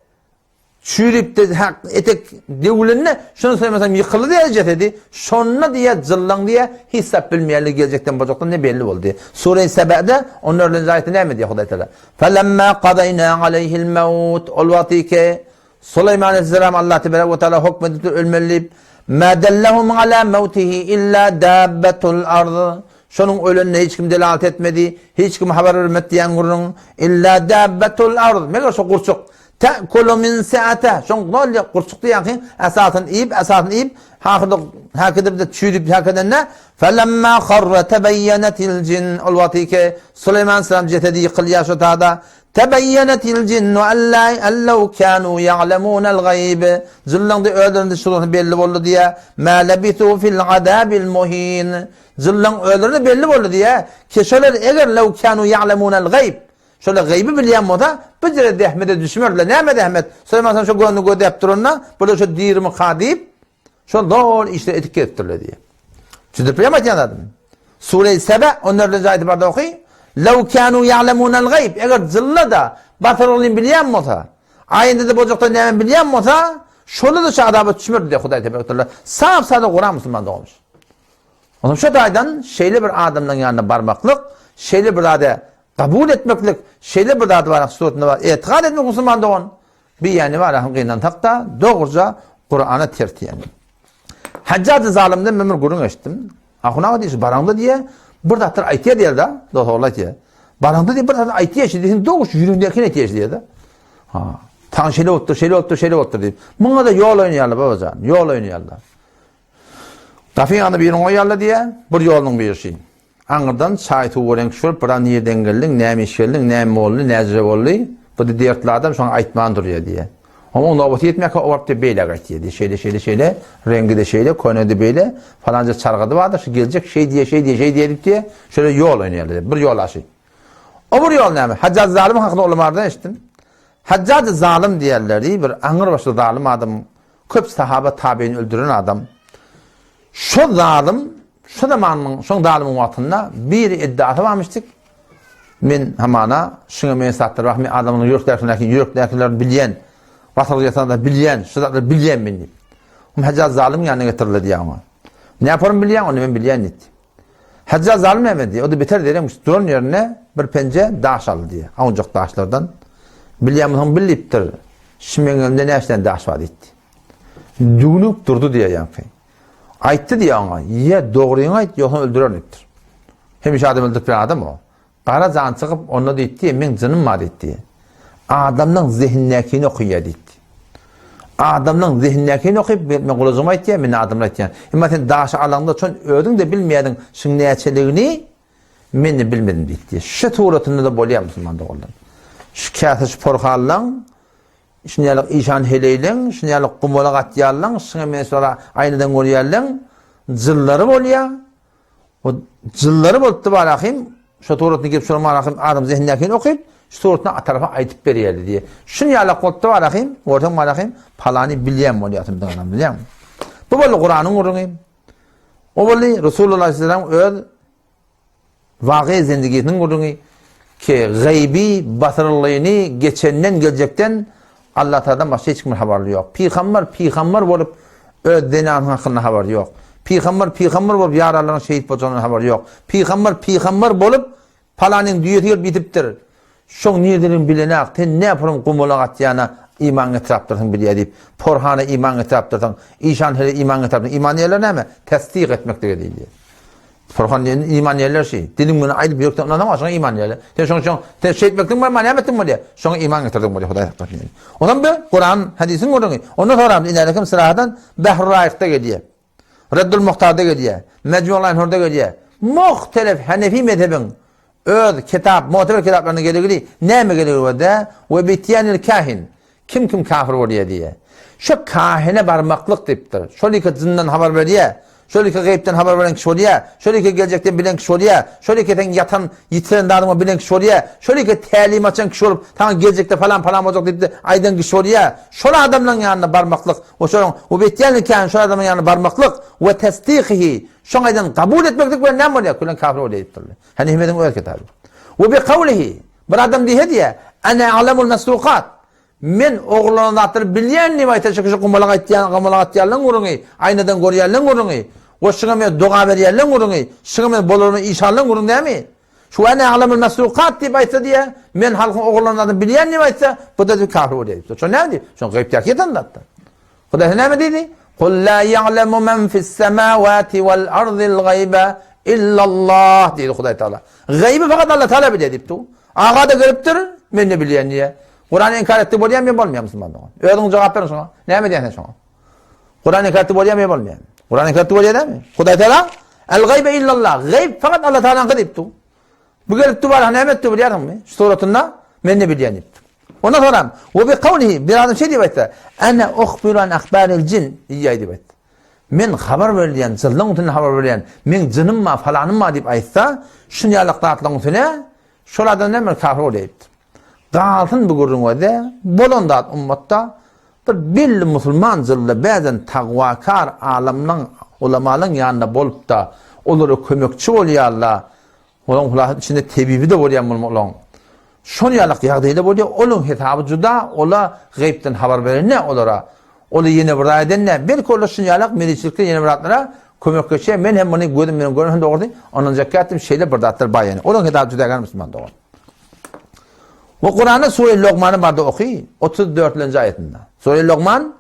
çüýrüp-de hak etek döwülende şonda Suleýman aleyhisselam ýykyldy diýýär jesedi. Şonda diýýär jyllaň diýýär hiç zat bilmeýärler geljekden boljakdan ne belli boldy. Sure-i Sebede 14-nji aýatda näme diýýär Hudaý Teala? Felemma qadayna aleyhi'l maut ol wagty ki Suleýman aleyhisselam Allah tebarek we taala hukm edipdir ölmeli diýip, Ma dellahum ala mawtihi illa dabbatul ard. Şonuň ölenine hiç kim delalat etmedi, hiç kim habar bermedi diýen gürrüň. Illa dabbatul ard. Meger şo gurçuk. Ta'kulu min sa'ata. Şoň bolýa gurçuk diýen esasyny iýip, esasyny iýip, hakyda hakydip de çüýdüp hakydende felemma kharra tebayyenetil jin. Ol wagty ki Suleýman aleyhisselam jesedi ýykylýar şo tada. Tebeýýenetil jinnu en lew kânû ýa'lemûnel gaýb. Jynlaň-da özlerinde şurasy belli boldy diýýär. Mâ lebisû fil azâbil muhîn. Jynlaň özlerinde belli boldy diýýär. Ki şolar eger lew kânû ýa'lemûnel gaýb. Şolar gaýby bilýän bolsa, bu ýere zähmete düşmerdiler. Näme zähmet? Süleýman han şo gözüni gözläp duranda, bular şo dirimika diýip, Şol doly işleri edip gelipdirler diýýär. Düşündirip bilýärmi aýtýan zadymy? Sure-i Sebe 14-nji aýaty barda oky. Lew kanu ya'lemunal gaýb. Eger jylla-da batyrgylyny bilýän bolsa, aýynda-da boljakda näme bilýän bolsa, şonda-da şu azaba düşmerdi diýýär Hudaý tebarek teala. Sap-sada Kuran musulman doganlar. Onsoň şu taýdan şeýle bir adamlaryň ýanyna barmaklyk, şeýle bir zady kabul etmeklik, şeýle bir zady bar suratynda bar, etikat etmek musulman dogan. Bir ýany bar ahym gynansak-da, dogruja Kurana ters diýen. Hajjaj zalymdan men bir gürrüň eşitdim. Ahun aga diýşi, baraňda diýe, bir zatlar aýtýar diýer-de, dost ogul aýtýar. Baraňda diýe, bir zatlar aýtýar, şi diýsin, dogruş ýüregiňdäkini aýtýar diýer-de. Ha, taň şeýle bolupdyr, şeýle bolupdyr, şeýle bolupdyr diýip. Muňa-da ýol oýnaýarlar babajan, ýol oýnaýarlar. Gapyň ýanynda birini goýýarlar diýýär, bir ýolunyň biri şi. Aňyrdan çaý-suw berýän kişi bolup, Biraz nirden geldiň, näme iş geldiň, näme boldy, näjüre boldy? Bu-da dertli adam, şoňa aýtman durýar diýýär. Onuň nobaty ýetmänkä o baryp diýýär, beýläk aýtýar diýýär. Şeýle, şeýle, şeýle, reňgi-de şeýle, köne-de beýle, falanja çargady bardyr, şu geljek şeý diýýär, şeý diýýär, şeý diýýär diýip diýýär, şöyle ýol oýnaýarlar diýýär. Bir ýol aşy. O bir ýol näme? Hajjaj zalym hakynda ulamardan eşitdim. Hajjaj zalym diýerleri bir aňrybaşly zalym adam, köp sahaba tabeini öldüren adam. Şo zalym, şo zamanyň, şoň zalymyň wagtynda bir iddiasy barmyşdyk. Men hamana şuňa men zatlar bar, men adamyň ýürekdäkilerini, ýürekdäkilerini bilýän, wasyl ýasanda bilýän, şu zatlary bilýän men diýip. Hum Hajjaj zalym ýanyna getirildi diýýär oňa. Ne yaparym bilýän, ony men bilýän diýdi. Hajjaj zalym näme diýdi? O da beter diýen, duran ýerinde bir penje daş aldy diýýär. Awunjak daşlardan. Bilýän bolsaň bil diýipdir. Şu meň elimde näçe tane daş bar diýdi. Düwnüp durdy diýýär ýaňky. Aýtdy diýýär oňa, ýa dogryňy aýt, ýogsa öldürerin diýipdir. Hemişe adam öldürip bilen adam o. Gara jan çykyp, onda diýipdi, meň jynym bar diýipdi. Adamlaň zehindäkini okaýar diýipdi. Adamlaň zehindäkini okyp, men gulajygyma aýtýan, men adamlara aýtýan. Emma sen daşy alaňda çon özüň-de bilmeýärdiň şuň näçeligini, men-de bilmedim diýipdi. Şu suratynda-da bolýar musulman doganlar. Şu käse şu porhanlaň Şuny ýaly işan heleýleň, şuny ýaly gumala gatýarlaň, şuňa men şolara aýnadan görýärleň, jyllary bolýar. O jyllary bolupdy barahym, şo suratyny gelip şonuň barahym adam zehindäkini okyp, şu suratyny a tarapa aýdyp berýärdi diýe. Şuny ýaly bolupdy barahym, görseň barahym, palany bilýän bolýarsyň adam bilýäňmi? Bu boldy Kuranyň gürrüňi. O boldy Resulullah aleyhisselam öz Wagy zendigisiniň gürrüňi ki, gaýby basyrylgyny geçenden geljekden Allatagaladan başga hiç kimiň habary ýok. Pygamber pygamber bolup öz zenanynyň hakynda habary ýok. Pygamber pygamber bolup ýaranlaryň şehit boljagynyň habary ýok. Pygamber pygamber bolup palanyň düýesi gelip ýitipdir. Şoň nirdeligini bilenak, sen näpurum gumala atýana iman getirapdyrsyň bilýä diýip, porhana iman getirapdyrsyň, işan hele iman getirapdyrsyň. Iman diýerler näme? Tassyk etmek dege diýilýär. Porhan diýen iman diýerler şi. Diliň bilen aýdyp ýürekden ynansaň şoňa iman diýerler. Sen şoň şoň sen şeýtmekliň bolman näme etdiň bolýar? Şoňa iman getirdiň bolýar Hudaý saklasyn. Ondan bu Kuran hadisiň gürrüňi. Ondan soňra inälekim syrahadan Behr Raýykda gelýär. Reddül Muhtarda gelýär. Mejmu'l Anhurda gelýär. Muhtelif Hanefi mezhebiň öz kitap, muteber kitaplaryna gelegili näme gelegi bar-da? We bitýanil kahin. Kim kim kafir bolýar diýýär. Şu kahine barmaklyk diýipdir. Şol iki jyndan habar berýär. Şol iki gaýypdan habar beren kişi bolýar. Şol iki geljekden bilen kişi bolýar. Şol iki seň ýatan, ýitiren zadyňy bilen kişi bolýar. Şol iki tälim açan kişi bolup, saňa geljekde falan falan boljak diýip aýdan kişi bolýar. Şol adamlaryň ýanyna barmaklyk we şolaryň we betýanil kahin şol adamlaryň ýanyna barmaklyk we tasdikihi şoň aýdanyny kabul etmeklik bilen näme bolýar? Külen kafir bolýar diýipdirler. Hani hemediň öz kitaby. We bi kawlihi bir adam diýse diýä, Ana a'lamul masrukat. Men ogurlanan zatlary bilýän diýip aýtsa şu kişi gumalak aýtýan, gumalak atýanlaryň gürrüňi, aýnadan görýänleň gürrüňi, we şuňa men doga berýänleň gürrüňi, şuňa men bolaryny işanlaryň gürrüňi näme? Şu Ana a'lamul masrukat diýip aýtsa diýä, men halkyň ogurlanan zadyny bilýän diýip aýtsa, bu da kafir bolýar diýipdir. Şo näme diýip? Şoň gaýypdaky ýatan zatda. Hudaý näme diýdi? Kul la ya'lemu men fis-semawati wal ardil gaýba illallah diýdi Hudaý Taala. Gaýby fakat Allah Taala bilýär diýipdi. Aga-da gelipdir, men-de bilýän diýýär. Kurany inkar etdi bolýarmy ýa bolmaýarmy musulman dogan? Özüň jogap ber şoňa. Näme diýýän sen şoňa? Kurany inkar etdi bolýarmy ýa bolmaýarmy? Kurany inkar etdi bolýar dämi? Hudaý Taala El gaýbe illallah. Gaýb fakat Allah Taalanyňky diýipdi. Bu gelip dubara näme etdi bilýärsiňmi? Şu suratynda men-de bilýän diýipdi. Ondan soňra we bi kawlihi bir adam şeý diýip aýtsa, Ana uhbiru an ahbaril jin diýýär diýip aýtdy. Men habar berilýän, jynlaryň üstünde habar berýän, meň jynym bar, falanym bar diýip aýtsa, şun ýaly zatlaryň üstüne şol adam näme kafir bolýar diýipdir. Galsyn bu gürrüň özi, bolan zat ummatda bir belli musulman jylda bäzen tagwakar alymlaryň, ulamalaryň ýanynda bolup-da, olara kömekçi bolýarlar, Olaň hulasy içinde tebibi-de bolýan bolmaly olaň. Şol ýalak ýagdaýda bolýar, olaň hesaby juda, ola gaýypdan habar berende olara, ola ýene bir zat edende, belki olar şun ýalak meriçilikde ýene bir zatlara kömek geçýär, men hem muny gözüm bilen görmedim dogrusy, ynanjak ýatdym, şeýle bir zatlar bar ýene. Olaň hesaby juda kän musulman dogan. We Kuranda sure Logmany barda oky, 34-nji aýatynda. Sure Logman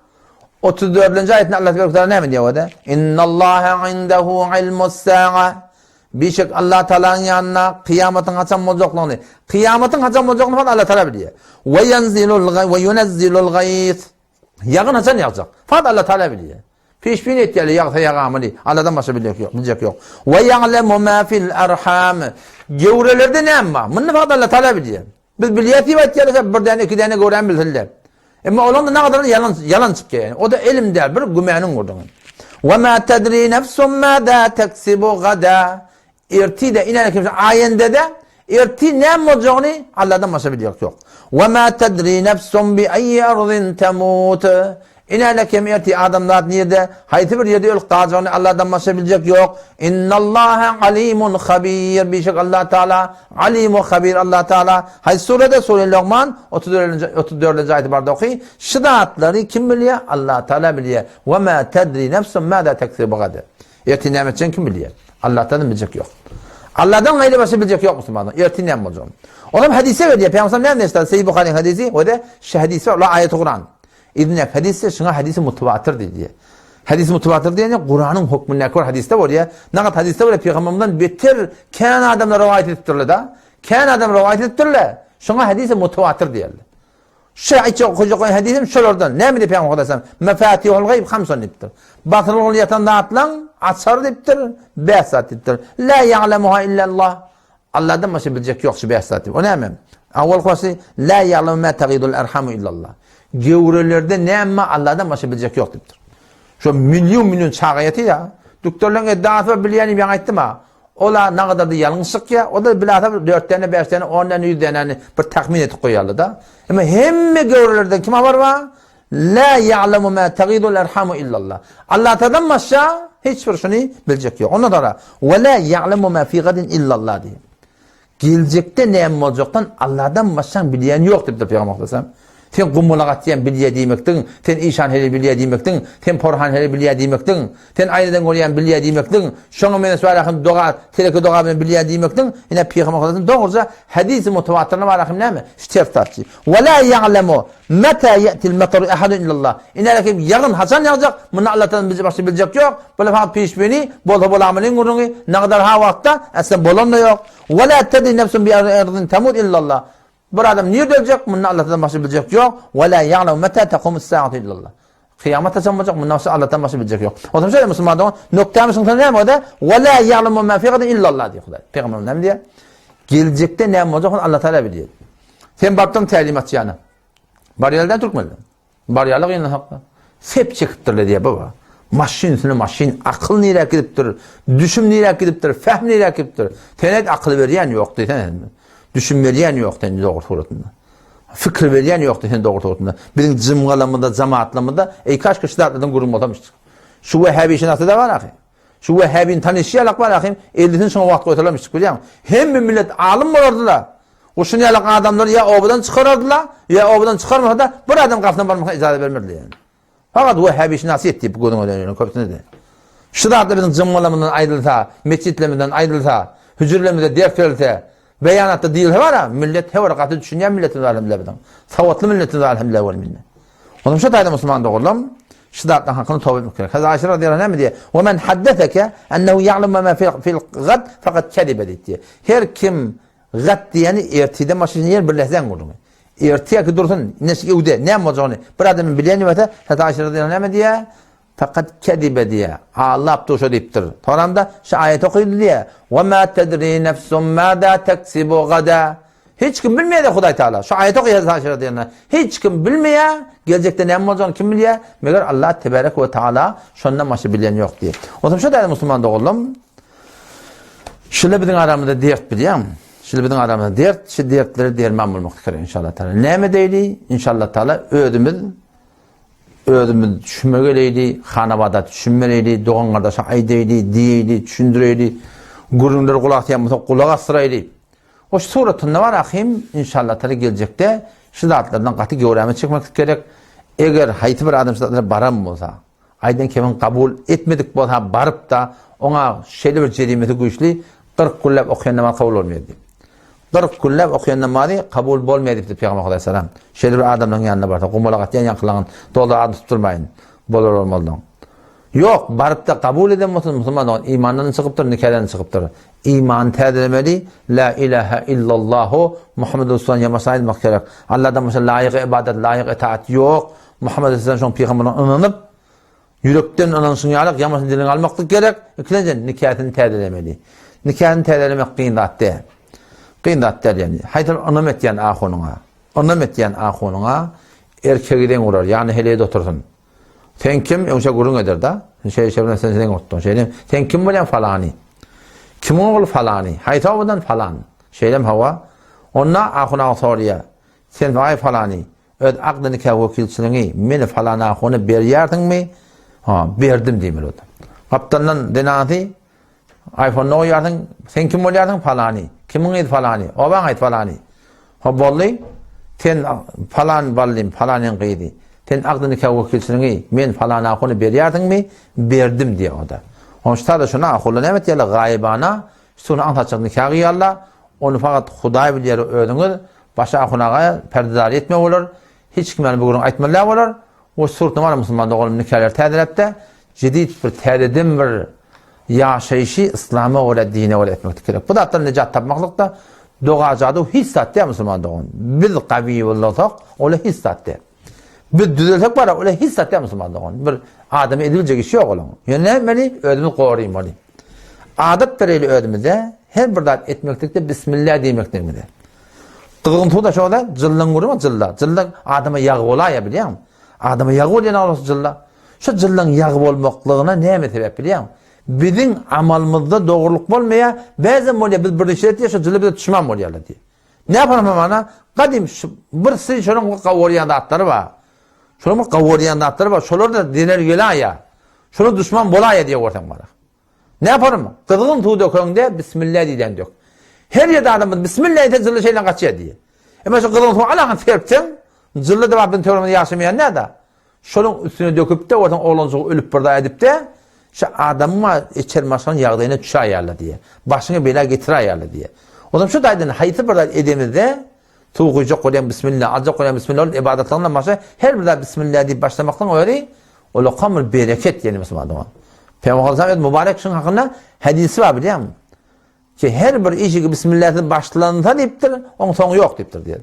34-nji aýatynda Allah tebaraka taala näme diýýär oda? Innallaha indehu ilmus sa'a. Bişek Allah Taalanyň ýanynda kyýamatyň haçan boljaklygyny, kyýamatyň haçan boljaklygyny fakat Allah Taala bilýär. We ýenzilul we ýunezzilul gaýs. Ýagyn haçan ýagjak? Fakat Allah Taala bilýär. Peşbini etýärler, ýagsa ýagamyny. Alladan başga biljek ýok, biljek ýok. We ýa'lemu ma fil arham. Göwrelerde näme bar? Muny fakat Allah Taala bilýär. Biz bilýäs diýip aýtýarlar, bir däne, iki däne göwräni bilsinler. Emma olaryň da nagadyr ýalan ýalan çykýar ýani. O da ilim däl, bir gümanyň gurdugy. We ma tedri nefsun ma teksibu gada. Ertir-de ine kimse aýende-de ertir näme boljagyny Allahdan başga biljek ýok. We ma tedri nefsun bi ayyi ardin temut. Ine kim ertir adamzat nirde, haýsy bir ýerde ölüp galjagyny Allahdan başga biljek ýok. Innallaha alimun habir. Bişek Allah Taala alim we habir Allah Taala. Haýsy surede? Sure Luqman 34-nji 34-nji aýaty barda oky. Şu zatlary kim bilýär? Allah Taala bilýär. We ma tedri nefsun ma teksibu gad. Ertir näme etjegini kim bilýär? Allahdan biljek ýok. Allahdan gaýry başga biljek ýok musulmanlar. Ertir näme boljagyny. Olam hadise gelýär. Peygamber näme diýdi? Sahih Buhariň hadisi, o da şu hadisi la aýaty Kur'an. Ibn hadisi şuňa hadisi mutawatir diýdi. Hadisi mutawatir diýeni Kur'anyň hökmündäki bir hadisde bolýar. Nagat hadisde bolýar peygamberimizden beter kän adamlar rowaýat edipdirler da. Kän adam rowaýat edipdirler. Şuňa hadisi mutawatir diýildi. Şu aýtjak okajak goýan hadisim şolardan. Näme diýip Pygamber Hudaýsan? Mefatihul gaýb hamsun diýipdir. Batyrylgyly ýatan zatlaň açary diýipdir, bäş zat diýipdir. La ýa'lemuha illallah. Allahdan başga biljek ýok şu bäş zat diýip. O näme? Awwal başy la ýa'lemu ma tagidul arhamu illallah. Göwrelerde näme Allahdan başga biljek ýok diýipdir. Şu milyon milyon çaga ýatyr ýa. Doktorlaryň iddiasy bar bilýän diýip ýaňy aýtdym ha. Ol-a nagadar-da ýalňyş çykýar, o-da bilasa bir dört däne, bäş däne, on däne, ýüz dänäni bir tahmin edip goýýarlar-da. Emma hemme göwrelerden kim habar bar? La ýa'lemu ma tagidul erhamu illallah. Allatagaladan başga hiç bir şuny biljek ýok. Ondan soňra we la ýa'lemu ma fi gadin illallah diýýär. Geljekde näme boljakdan Allahdan başgaň bilýäni ýok diýipdir Pygamber aleyhisselam. Sen gumgulak atýan bilýä diýmekdigiň, sen işan heleý bilýä diýmekdigiň, sen porhan heleý bilýä diýmekdigiň, sen aýnadan görýän bilýä diýmekdigiň, şoňa meňzeş barahym doga, teleke doga bilen bilýä diýmekdigiň, ine Pygamber aleyhisselam dogruja hadisi mutawatyrna barahym näme? Şu ters zatçy. Ve la ya'lemu meta ye'til mataru ahadun illallah. Ine kim ýagyn haçan ýagjak, muny Allahdan bizi başga biljek ýok. Bular fakat peşbini, bolsa bolamynyň gürrüňi, nagdar ha wagtda, aslında bolan da ýok. Ve la tedri nefsun bi ardin tamut illallah. Bir adam nirde öljek, muny Allahdan başga biljek ýok. Ve la ya'lemu meta taqumus saatu illallah. Kyýamat haçan boljak, mundan başga Allahdan başga biljek ýok. O zaman şeýle musulman dogan, noktamyz şuňa näme boldy? Ve la ya'lemu ma fi gadin illallah diýip Hudaý. Pygamberimiz näme diýýär? Geljekde näme boljak, ony Allah Taala bilýär. Sen barypdyň tälimatçyna. Barýarlar türkmenler. Barýarlar gynanakda. Sep çekipdirler diýýär baba. Maşyn üstüne maşyn, akyl nirä gidipdir, düşüm nirä gidipdir, fehm nirä gidipdir. Sen et akyl berýän ýok diýsen. Düşüm berýän ýok sen dogry suratynda. Fikir berýän ýok sen dogry suratynda. Biziň jymgalamyzda, jamaatlamyzda eý kaşka şu zatlardan gürrüň bolsamyş. Şu wehhabi şynasy da bar ahy. Şu wehhabini tanyşy ýalak bar ahym, ellisini şoňa wagt goýsalarmyş bilýäňmi? Hemme millet alym bolardylar. Guşun ýalak adamlary ýa obadan çykarardylar, ýa obadan çykarmasa-da bir adam gapysyna barmasyna ijaza bermezdiler ýani. Fakat wehhabişynasy diýip gözüňe dönýän köpüsine-de. Şu zatlar biziň jymgalamyzdan aýdylsa, metjitlerimizden aýdylsa, hüjürlerimizde ders berilse, beýanatda diýilse bar-a, millet he bir gaty düşünýän milletimiz bar elhamdülillah biziň. Sowatly milletimiz bar elhamdülillah bol millet. Onuň şu taýda musulman dogrulam, şu zatlaryň hakyny toba etmek gerek. Hazreti Aýşe radiyallahu anha näme diýýär? Ve men haddeseke ennehu ya'lemu ma fil gad fakat kedibe diýdi. Her kim Gat diýeni ertirden başga ýer birleşseň gürrüňi. Ertirki dursun, ine şu öwde näme boljagyny bir adamyň bilýän bolsa, Hazreti Aýşe radiyallahu näme diýýär? Fakat kedibe diýýär. Allap duşa diýipdir. Soramda şu aýat okydy diýýär. Ve ma tedri nefsun mada teksibu gada. Hiç kim bilmeýär Hudaý Taala. Şu aýat okydy Hazreti Aýşe radiyallahu Hiç kim bilmeýär, geljekde näme boljagyny kim bilýär? Meger Allah tebarek we taala şondan başga bilýän ýok diýip. Onsoň şu däli musulman doganlarym, Şule biziň aramyzda dert bilýäňmi? Şule biziň aramyzda dert, şu dertlere derman bolmak gerek inşallah taala. Näme edeýli? İnşallah taala özümiz özümiz düşünmek eleydi, hanabada düşünmeliydi, dogan gardaşa aýdaýly, diýeýli, düşündireýli, gürrüňler gulak asýan bolsa gulak asdyraýly. O şu suratynda bar ahim, inşallah taala geljekde şu zatlardan gaty göwrämiz çekmek gerek. Eger haýsy bir adam şu zatlara baran bolsa, Aýdan kemiň kabul etmedik bolsa baryp-da, oňa şeýle bir jerimesi güýçli, 40 günläp okaýan namaz kabul bolmaýar diýip. 40 günläp okaýan namazy kabul bolmaýar diýipdir Pygamber aleyhisselam. Şeýle bir adamlaryň ýanyna barsa, gumala atýan ýaňkylaryň doly adyny tutdurmaýyn. Bolar bolmazdan. Ýok, baryp-da kabul eden bolsa musulman dogan imandan çykypdyr, nikadan çykypdyr. Imany täzelemeli, La ilaha illallahu Muhammed Resulullah ýamaşa aýtmak gerek. Allahdan başga laýyk ibadat, laýyk itaat ýok. Muhammed Aleyhisselam şoň pygamberine ynanyp, Ýürekden ynanyşyň ýaly ýamasyny diliňe almaklyk gerek. Ikilenji nikasyny täzelemeli. Nikasyny täzelemek kyn zat däl. Kyn zat däl ýagny. Haýsy bir ynam etýän ahunyňa, ynam etýän ahunyňa erkegi deň urar, ýagny heleýde otursyn. Sen kim? Öňçe gürrüň eder-de. Şeýle şeýle bilen sen deň otduň. Şeýle sen kim bolýaň falany? Kimiň ogly falany? Haýsy obadan falan? Şeýlem hawa. Onda ahun aga soraýar. Sen waý falany, öz akdy nika wekilçiligiňi meni falan ahuna berýärsiňmi? Ha, berdim diýmeli boldy. Gapdaldan zenanasy iPhone-da goýýarsyň, sen kim bolýarsyň? Falany. Kimiň gyzy falany? Obaň aýt falany. Hop boldy. Sen falan ballym, falanyň gyzy. Sen akdy nika wekilçiligiňi men falan ahuna berýärsiňmi? Berdim diýýär o-da. Onşda-da şuna ahunlar näme etýärler? Gaýybana Şuny aňsatjak nika gyýarlar, ony fakat Hudaý bilýär özüňiz, başa ahun aga perdedary etme bolar, hiç kime bu gürrüň aýtmaly däl bolar, o surtny bar musulman doganym nikalar täzeläpde, jedid bir täzeden bir ýaşaýşy yslama görä dine görä etmeklik gerek. Bu zatdan nejat tapmaklykda doga jadu hiç zat däl musulman dogan. Biz gawy bolsak, ola hiç zat däl. Biz düzelsek bara, ola hiç zat däl musulman dogan. Bir adamy ediljek işi ýok olaň. Ýöne nätmeli? Özümizi goraýmaly. Adat bereli özümize, her bir zat etmeklikde bismillah diýmekligimize. Gyzgyn suwda şoda jyllaň görüňmi jylla. Jylla adama ýag bolaýa bilýäňmi? Adama ýag bolýan aglasy jylla. Şu jyllaň ýag bolmaklygyna näme sebäp bilýäňmi? Biziň amalymyzda dogrulyk bolmaýar, bäzem bolýar biz bir iş etýär, şu jylla bize duşman bolýarlar diýip. Ne yaparım ana? Gadim şu, bir sy şonuň gowurýan zatlary bar. Şonuň bir gowurýan zatlary bar. Şolar da zener gelaýa. Şolar duşman bolaýa diýe görseň bara. Ne yaparım? Gyzgyn suw dökeňde bismillah diýden dök. Her ýerde adam bismillah diýse jylly şeýle gaçýar diýe. Emma şu gyzgyn suw alaňy serpseň, jylly da biziň töweregimizde ýaşamaýan näde? Şonuň üstüne döküp-de, onsoň oglanjygy ölüp bir zat edip-de, şu adamyň içer maşgalaň ýagdaýyna düşäýerler diýýär. Başyňa bela getiräýerler diýýär. Onsoň şu taýdan haýsy bir zat edemizde, suw guýjak bolýaň bismilla, aljak bolýaň bismilla, ol ybadatlaryndan başga her bir zat bismilla diýip başlamaklygyň özi ulakam bir bereket diýen musulman dogan. Pygamber sallallahu aleyhi mübarek şuň hakynda hadisi bar bilýäňmi? Ki her bir işi bismillahsiz başlansa diýipdir, oň soňy ýok diýipdir diýen.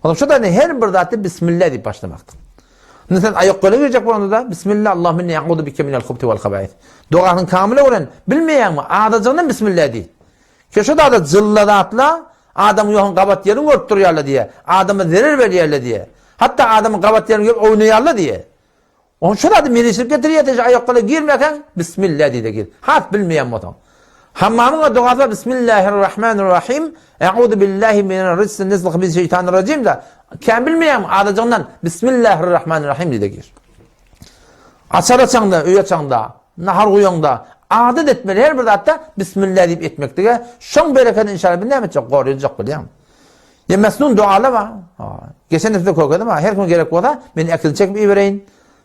Onuň şu da her bir zatda bismillah diýip başlamakdyr. Indi sen aýak gola girjek bolanda da bismillah Allahumma inni a'udu bike minel hubti wal habais. Dogasyny kamyl öwren, bilmeýäňmi? Adajygyndan bismillah diý. Ki şu da jylla zatla adamyň ýohuň gabat ýerini görüp durýarlar diýe. Adama zerer berýärler diýe. Hatda adamyň gabat ýerini görüp oýnaýarlar diýe. Oň şu zady meniçlik getirýär teşe aýakgala girmeseň Bismillah diýde gir. Has bilmeýän bolsaň. Hammamyň dogasy bar Bismillahirrahmanirrahim. Euzu billahi minel rijsin nisl habis şeytanirracim da. Kän bilmeýän adajygyndan Bismillahirrahmanirrahim diýde gir. Açar açaňda, öý açaňda, nahar guýaňda adat etmeli her bir zatda Bismillah diýip etmeklige şoň bereketi inşallah biz näme etjek gorýajak bilýän. Ýa mesnun dualar bar. Geçen hepde kökedim ha. Her kim gerek bolsa men äkil çekip ibereýin.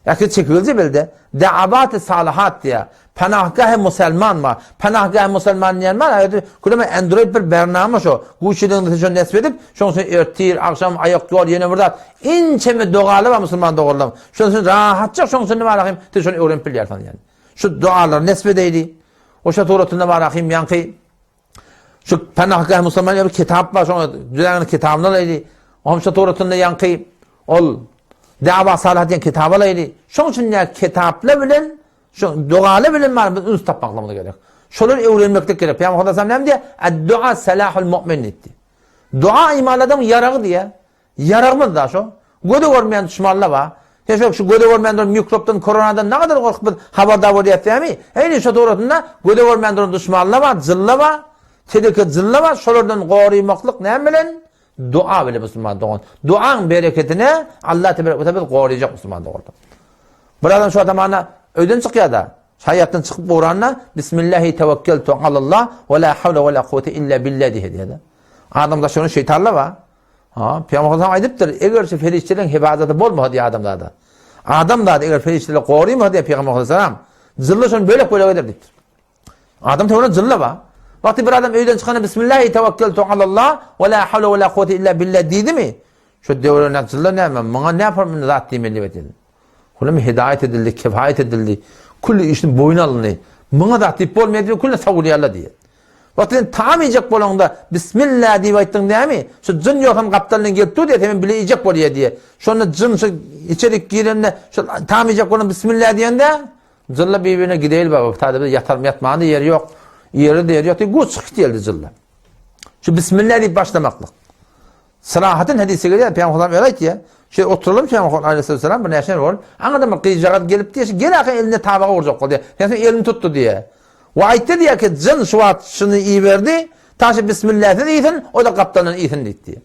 Äkil çekilje belde. Daabat-y salihat diýä. Panahgah-y musulman bar. Panahgah-y musulman diýen bar. Özi küleme Android bir bernama şo. Güýçlügiňizi şo nesip edip, şoň üçin ertir, agşam aýak ýol ýene bir zat. Inçeme dogalar bar musulman doganlarym. Şoň üçin rahatça şoň üçin bar ahim, siz şony öwrenip bilýärsiňiz ýani. Şu dualary nesip edeýli. Oşa suratynda bar ahim ýaňky Şu Panahgah musulman bir kitap bar, şoňa düzäňini kitabyny alaýly. Oňa şu suratynda ýaňky ol Dava Salah diýen kitaby alaýly. Şoň üçin näme kitaplar bilen, şu dogalar bilen bar biz üns tapmaklygymyz gerek. Şolary öwrenmeklik gerek. Peygamber sallallahu näme diýär? Ad-dua salahul mu'min diýdi. Dua imanly adamyň ýaragy diýär. Ýaragymyz da şo. Göze görmeýän duşmanlar bar. Sen şo şu göze görmeýän duran mikropdan, koronadan nägadar gorkup biz habardar bolýas dämi? Eýni şo dograsynda göze görmeýän duran duşmanlar bar, jylla bar, teleke jylla bar, şolardan gorymaklyk näme bilen? Dua bilen musulman dogan. Duaň bereketine Allah tebarek we biz goryjak musulman dogan. Bir adam şu adamana öýden çykýar-da, haýatdan çykyp ugranda Bismillahi tewekkeltu alallah we la hawla we la kuwwete illa billah diýýär. Adamda şonu şeýtanlar bar. Ha, Pygamber sallallahu aýdypdyr, eger şu perişdeleriň hifazaty bolmasa diýär adamzada. Adamzada eger perişdeler gorymasa diýär Pygamber sallallahu jylly şony bölek-bölek eder diýipdir. Adam töwerek jylly bar. Wagty bir adam öýden çykanda Bismillahi tewekkeltu alallah we la hawla we la kuwwete illa billah diýdimi? Şu döwrüne jylly näme? Muňa näme formunda zat diýmeli diýip aýdýar. Olam hidaýat edildi, kifaýat edildi. Külli işini boýun alyndy. Muňa zat diýip bolmaýar diýip külli sowulýarlar diýýär. Wagty sen tagam iýjek bolaňda Bismilla diýip aýtdyň dämi? Şu jyn ýogsam gapdalyndan gelip dur diýýär, senem bile iýjek bolýar diýýär. Şonda jyn şu içerik girende şu tagam iýjek bolanda Bismilla diýende. Jylla bir-birine gideýli baba, bu taýda biz ýatalym, ýatmaga-da ýer ýok, ýeri-de ýer ýok diýip, goç çykyp geldi jylla. Şu bismillah diýip başlamaklyk. Syrahatyn hadysy gelýär, Pygamber özi aýtýar. Şu oturalym Pygamber aleyhisselam bir näçe bol. Aňyrdan bir gyzjagaz gelip diýär, gel aka elinde tabaga urjak boldy. Pygamber elini tutdy diýär. We aýtdy diýär ki, jyn şu wagt şuny iberdi, taşy bismillahsiz iýsin, o da gapdaldan iýsin diýdi.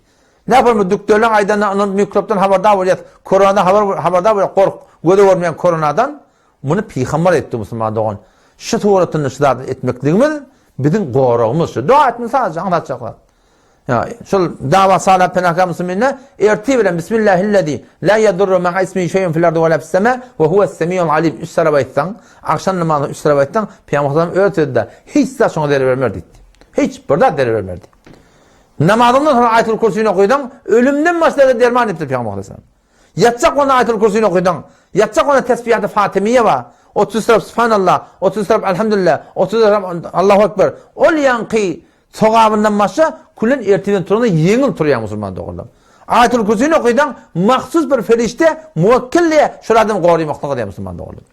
Näme bu dükderleň aýdanyna ynanyp mikropdan habardar bolýas, koronadan habar habardar bolýas, gork, göze görünmeýän koronadan. Muny pygamber aýtdy musulman dogan. Şu suratynda şu zady etmekligimiz biziň goragymyz şu. Dua etmeli sadece aňsatjak zat. Ya, şol dawa sala penahgär musulmanda ertir bilen Bismillahillezi la yadurru ma'a ismihi şey'un fil ardi ve la fis sema ve huves semiul alim üç salavat aýtsaň, agşam namazyny üç salavat aýtsaň, Pygamber sallam öz sözünde hiç zat şoňa zerer bermez diýdi. Hiç bir zat zerer bermez diýdi. Namazyňdan soňra Aýatul Kürsini okysaň, ölümden başga derman diýipdir Pygamber sallam. Ýatjak bolanda Aýatul Kürsini okysaň, ýatjak bolanda tesbihaty Fatimiýe bar. 30 tarap Subhanallah, 30 tarap Elhamdülillah, 30 tarap Allahu Ekber. Ol ýaňky sogabyndan başga külen ertirden turanda ýeňil turýar musulman doganlar. Aýatul Kürsini okysaň, mahsus bir perişde muwekkil diýe şol adamy goramaklyga diýe musulman doganlar.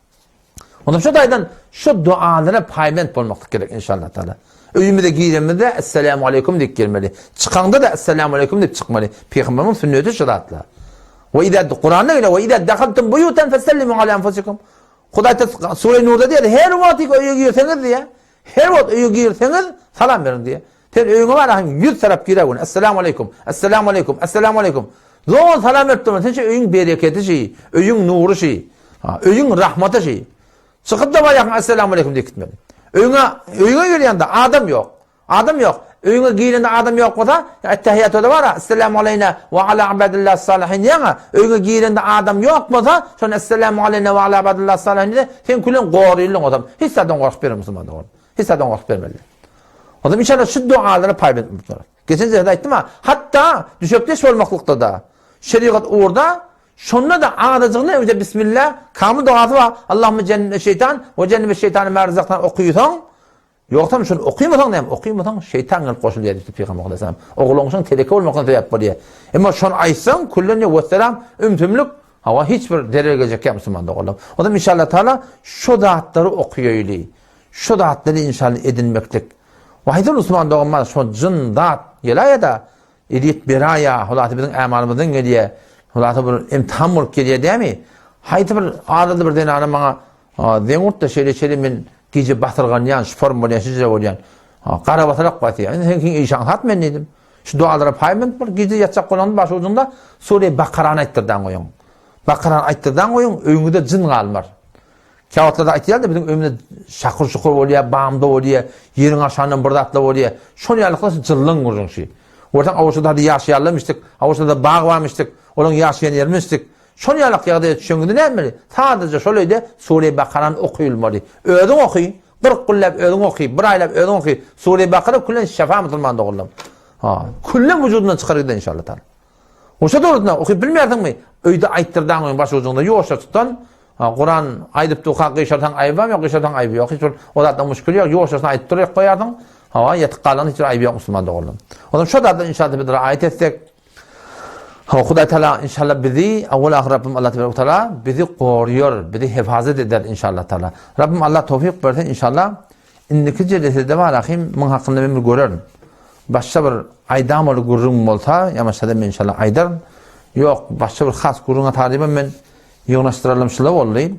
Onda şu taýdan şu dualara paýbent bolmaklyk gerek inşallah taala. Öýümize giremizde Esselamu aleýkum diýip girmeli. Çykaňda da Esselamu aleýkum diýip çykmaly. Pygamberimiň sünneti şu zatlar. We iza Kuranda gele we iza dahaltum buyutan fesellimu ala anfusikum. Hudaý ta Sure Nurda diýýär, her wagt öýe girseňiz diýýär. Her wagt öýe girseňiz salam beriň diýýär. Sen öýüňe baraň ýüz tarap girä gün. Esselamu aleýkum. Esselamu aleýkum. Esselamu aleýkum. Zol salam berip durma. Sen şu öýüň bereketi şi, öýüň nury şi, öýüň rahmaty şi. Çykyp-da barýarsyň Esselamu aleýkum diýip gitmeli. Öýüňe, öýüňe girýände adam ýok. Adam ýok. Öýüňe girende adam ýok bolsa, Ettehiýatda bar, Esselamu aleýna we ala ibadillah salihin diýýäň. Öýüňe girende adam ýok bolsa, şonda Esselamu aleýna we ala ibadillah salihin diýse, sen külen gorylyň o zaman. Hiç zatdan gorkup ýörme musulman dogan. Hiç zatdan gorkup ýörmeli. O zaman inşallah şu dualara paýbent bolmaly. Geçen sefer aýtdym ha, hatda düşekdeş bolmaklykda-da, şerigat ugurda, şonda-da azajygyna öňde bismillah, kamyl dogasy bar, Allahümme jennibne şeytan we jennibe şeytany ma razaktan okysaň, ýogsam şony okymasaň näme, okymasaň şeýtan gelip goşulýar diýipdir Pygamber aleyhisselam. Ogluňşyň teleke bolmakdan sebäp bolýar. Emma şony aýtsaň, küllen ýa wesselam, ümsümlik, hawa hiç bir zerer geljek ýa musulman doganlar. O zaman inşallah taala şu zatlary okaýaly. Şu zatlary inşallah edinmeklik. Waýdyr Usman dogan bar şo jyn zat gelaýada ezýet beraýa hulasy biziň ämalymyzdan gelýä hulasy bir imtihan bolup gelýä dämi haýsy bir adady bir zenana maňa zeňurtda şeýle şeýle men gije basyrganýan şuparym bolýan şeýle bolýan garabasyrak basýa indi seňkiň işi aňsat men diýdim şu dualara paýmynt bir gije ýatjak bolanda baş ujuňda sure bakarany aýtdyrdan goýuň bakarany aýtdyrdan goýuň öýüňizde jyn galmar Käwagtlarda aýtýarlar, biziň öýümizde şakyr-şukur bolýar, bamda bolýar, ýeriň aşagyndan bir zatlar bolýar. Şol ýalyklar şu jyllyň gürrüň şi. Görseň, Awuşada hadi ýaşaýarlarmyşdyk, Awuşada bag barmyşdyk, olaryň ýaşaýan ýerimişdik. Şol ýalyk ýagdaýa düşeňizde näme etmeli? Sadaja şol öýde Sure Bakarany okyýylmaly. Özüň oky, 40 günläp özüň oky, bir aýlap özüň oky. Sure Bakara küllen şefa musulman doganlarym. Ha, küllen wujudyndan çykar gider inşallah taala. Oşa dogrusyna okyp bilmeýärsiňmi? Öýde aýtdyrdaň oň baş ujuňda ýuwaşja tutdan. Kuran aýdyp durka gyşarsaň aýybam ýok, gyşarsaň aýby ýok. Hiç bir o zatdan muşkil ýok. Ýuwaşjasyna aýdyp duryk goýarsyň. Hawa, ýatyp galan hiç bir aýby ýok musulman doganlar. Ondan şo zatdan inşallah biz raýat etsek. Hawa, Hudaý Taala inşallah bizi awwal ahyr Rabbim Allah tebaraka taala bizi goruýar, bizi hefazat eder inşallah taala. Rabbim Allah towfik bersin inşallah. Indiki jelesede bar ahym, muň hakynda men bir görerin. Başga bir aýdamaly gürrüň bolsa, ýamaşada men inşallah aýdaryn. Ýok, başga bir has gürrüňe talybam men ýygnaşdyralym şula boldy.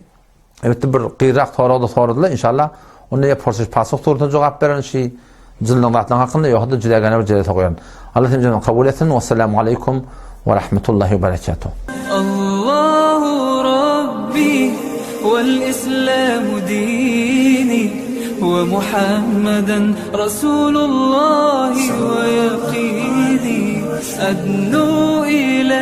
Elbetde bir gyrak sorag-da soradylar inşallah. Onda ýa porsuş pasuh suratynda jogap bererin şi jynlyň zatlaryň hakynda, ýogsa-da jüdägäne bir jelese goýaryn. Allah hemmämizi kabul etsin. Wessalamu aleýkum we rahmetullahi we berekatuh. Allahu Rabbi wal Islamu dini we Muhammeden Rasulullahi we ýakini adnu ila.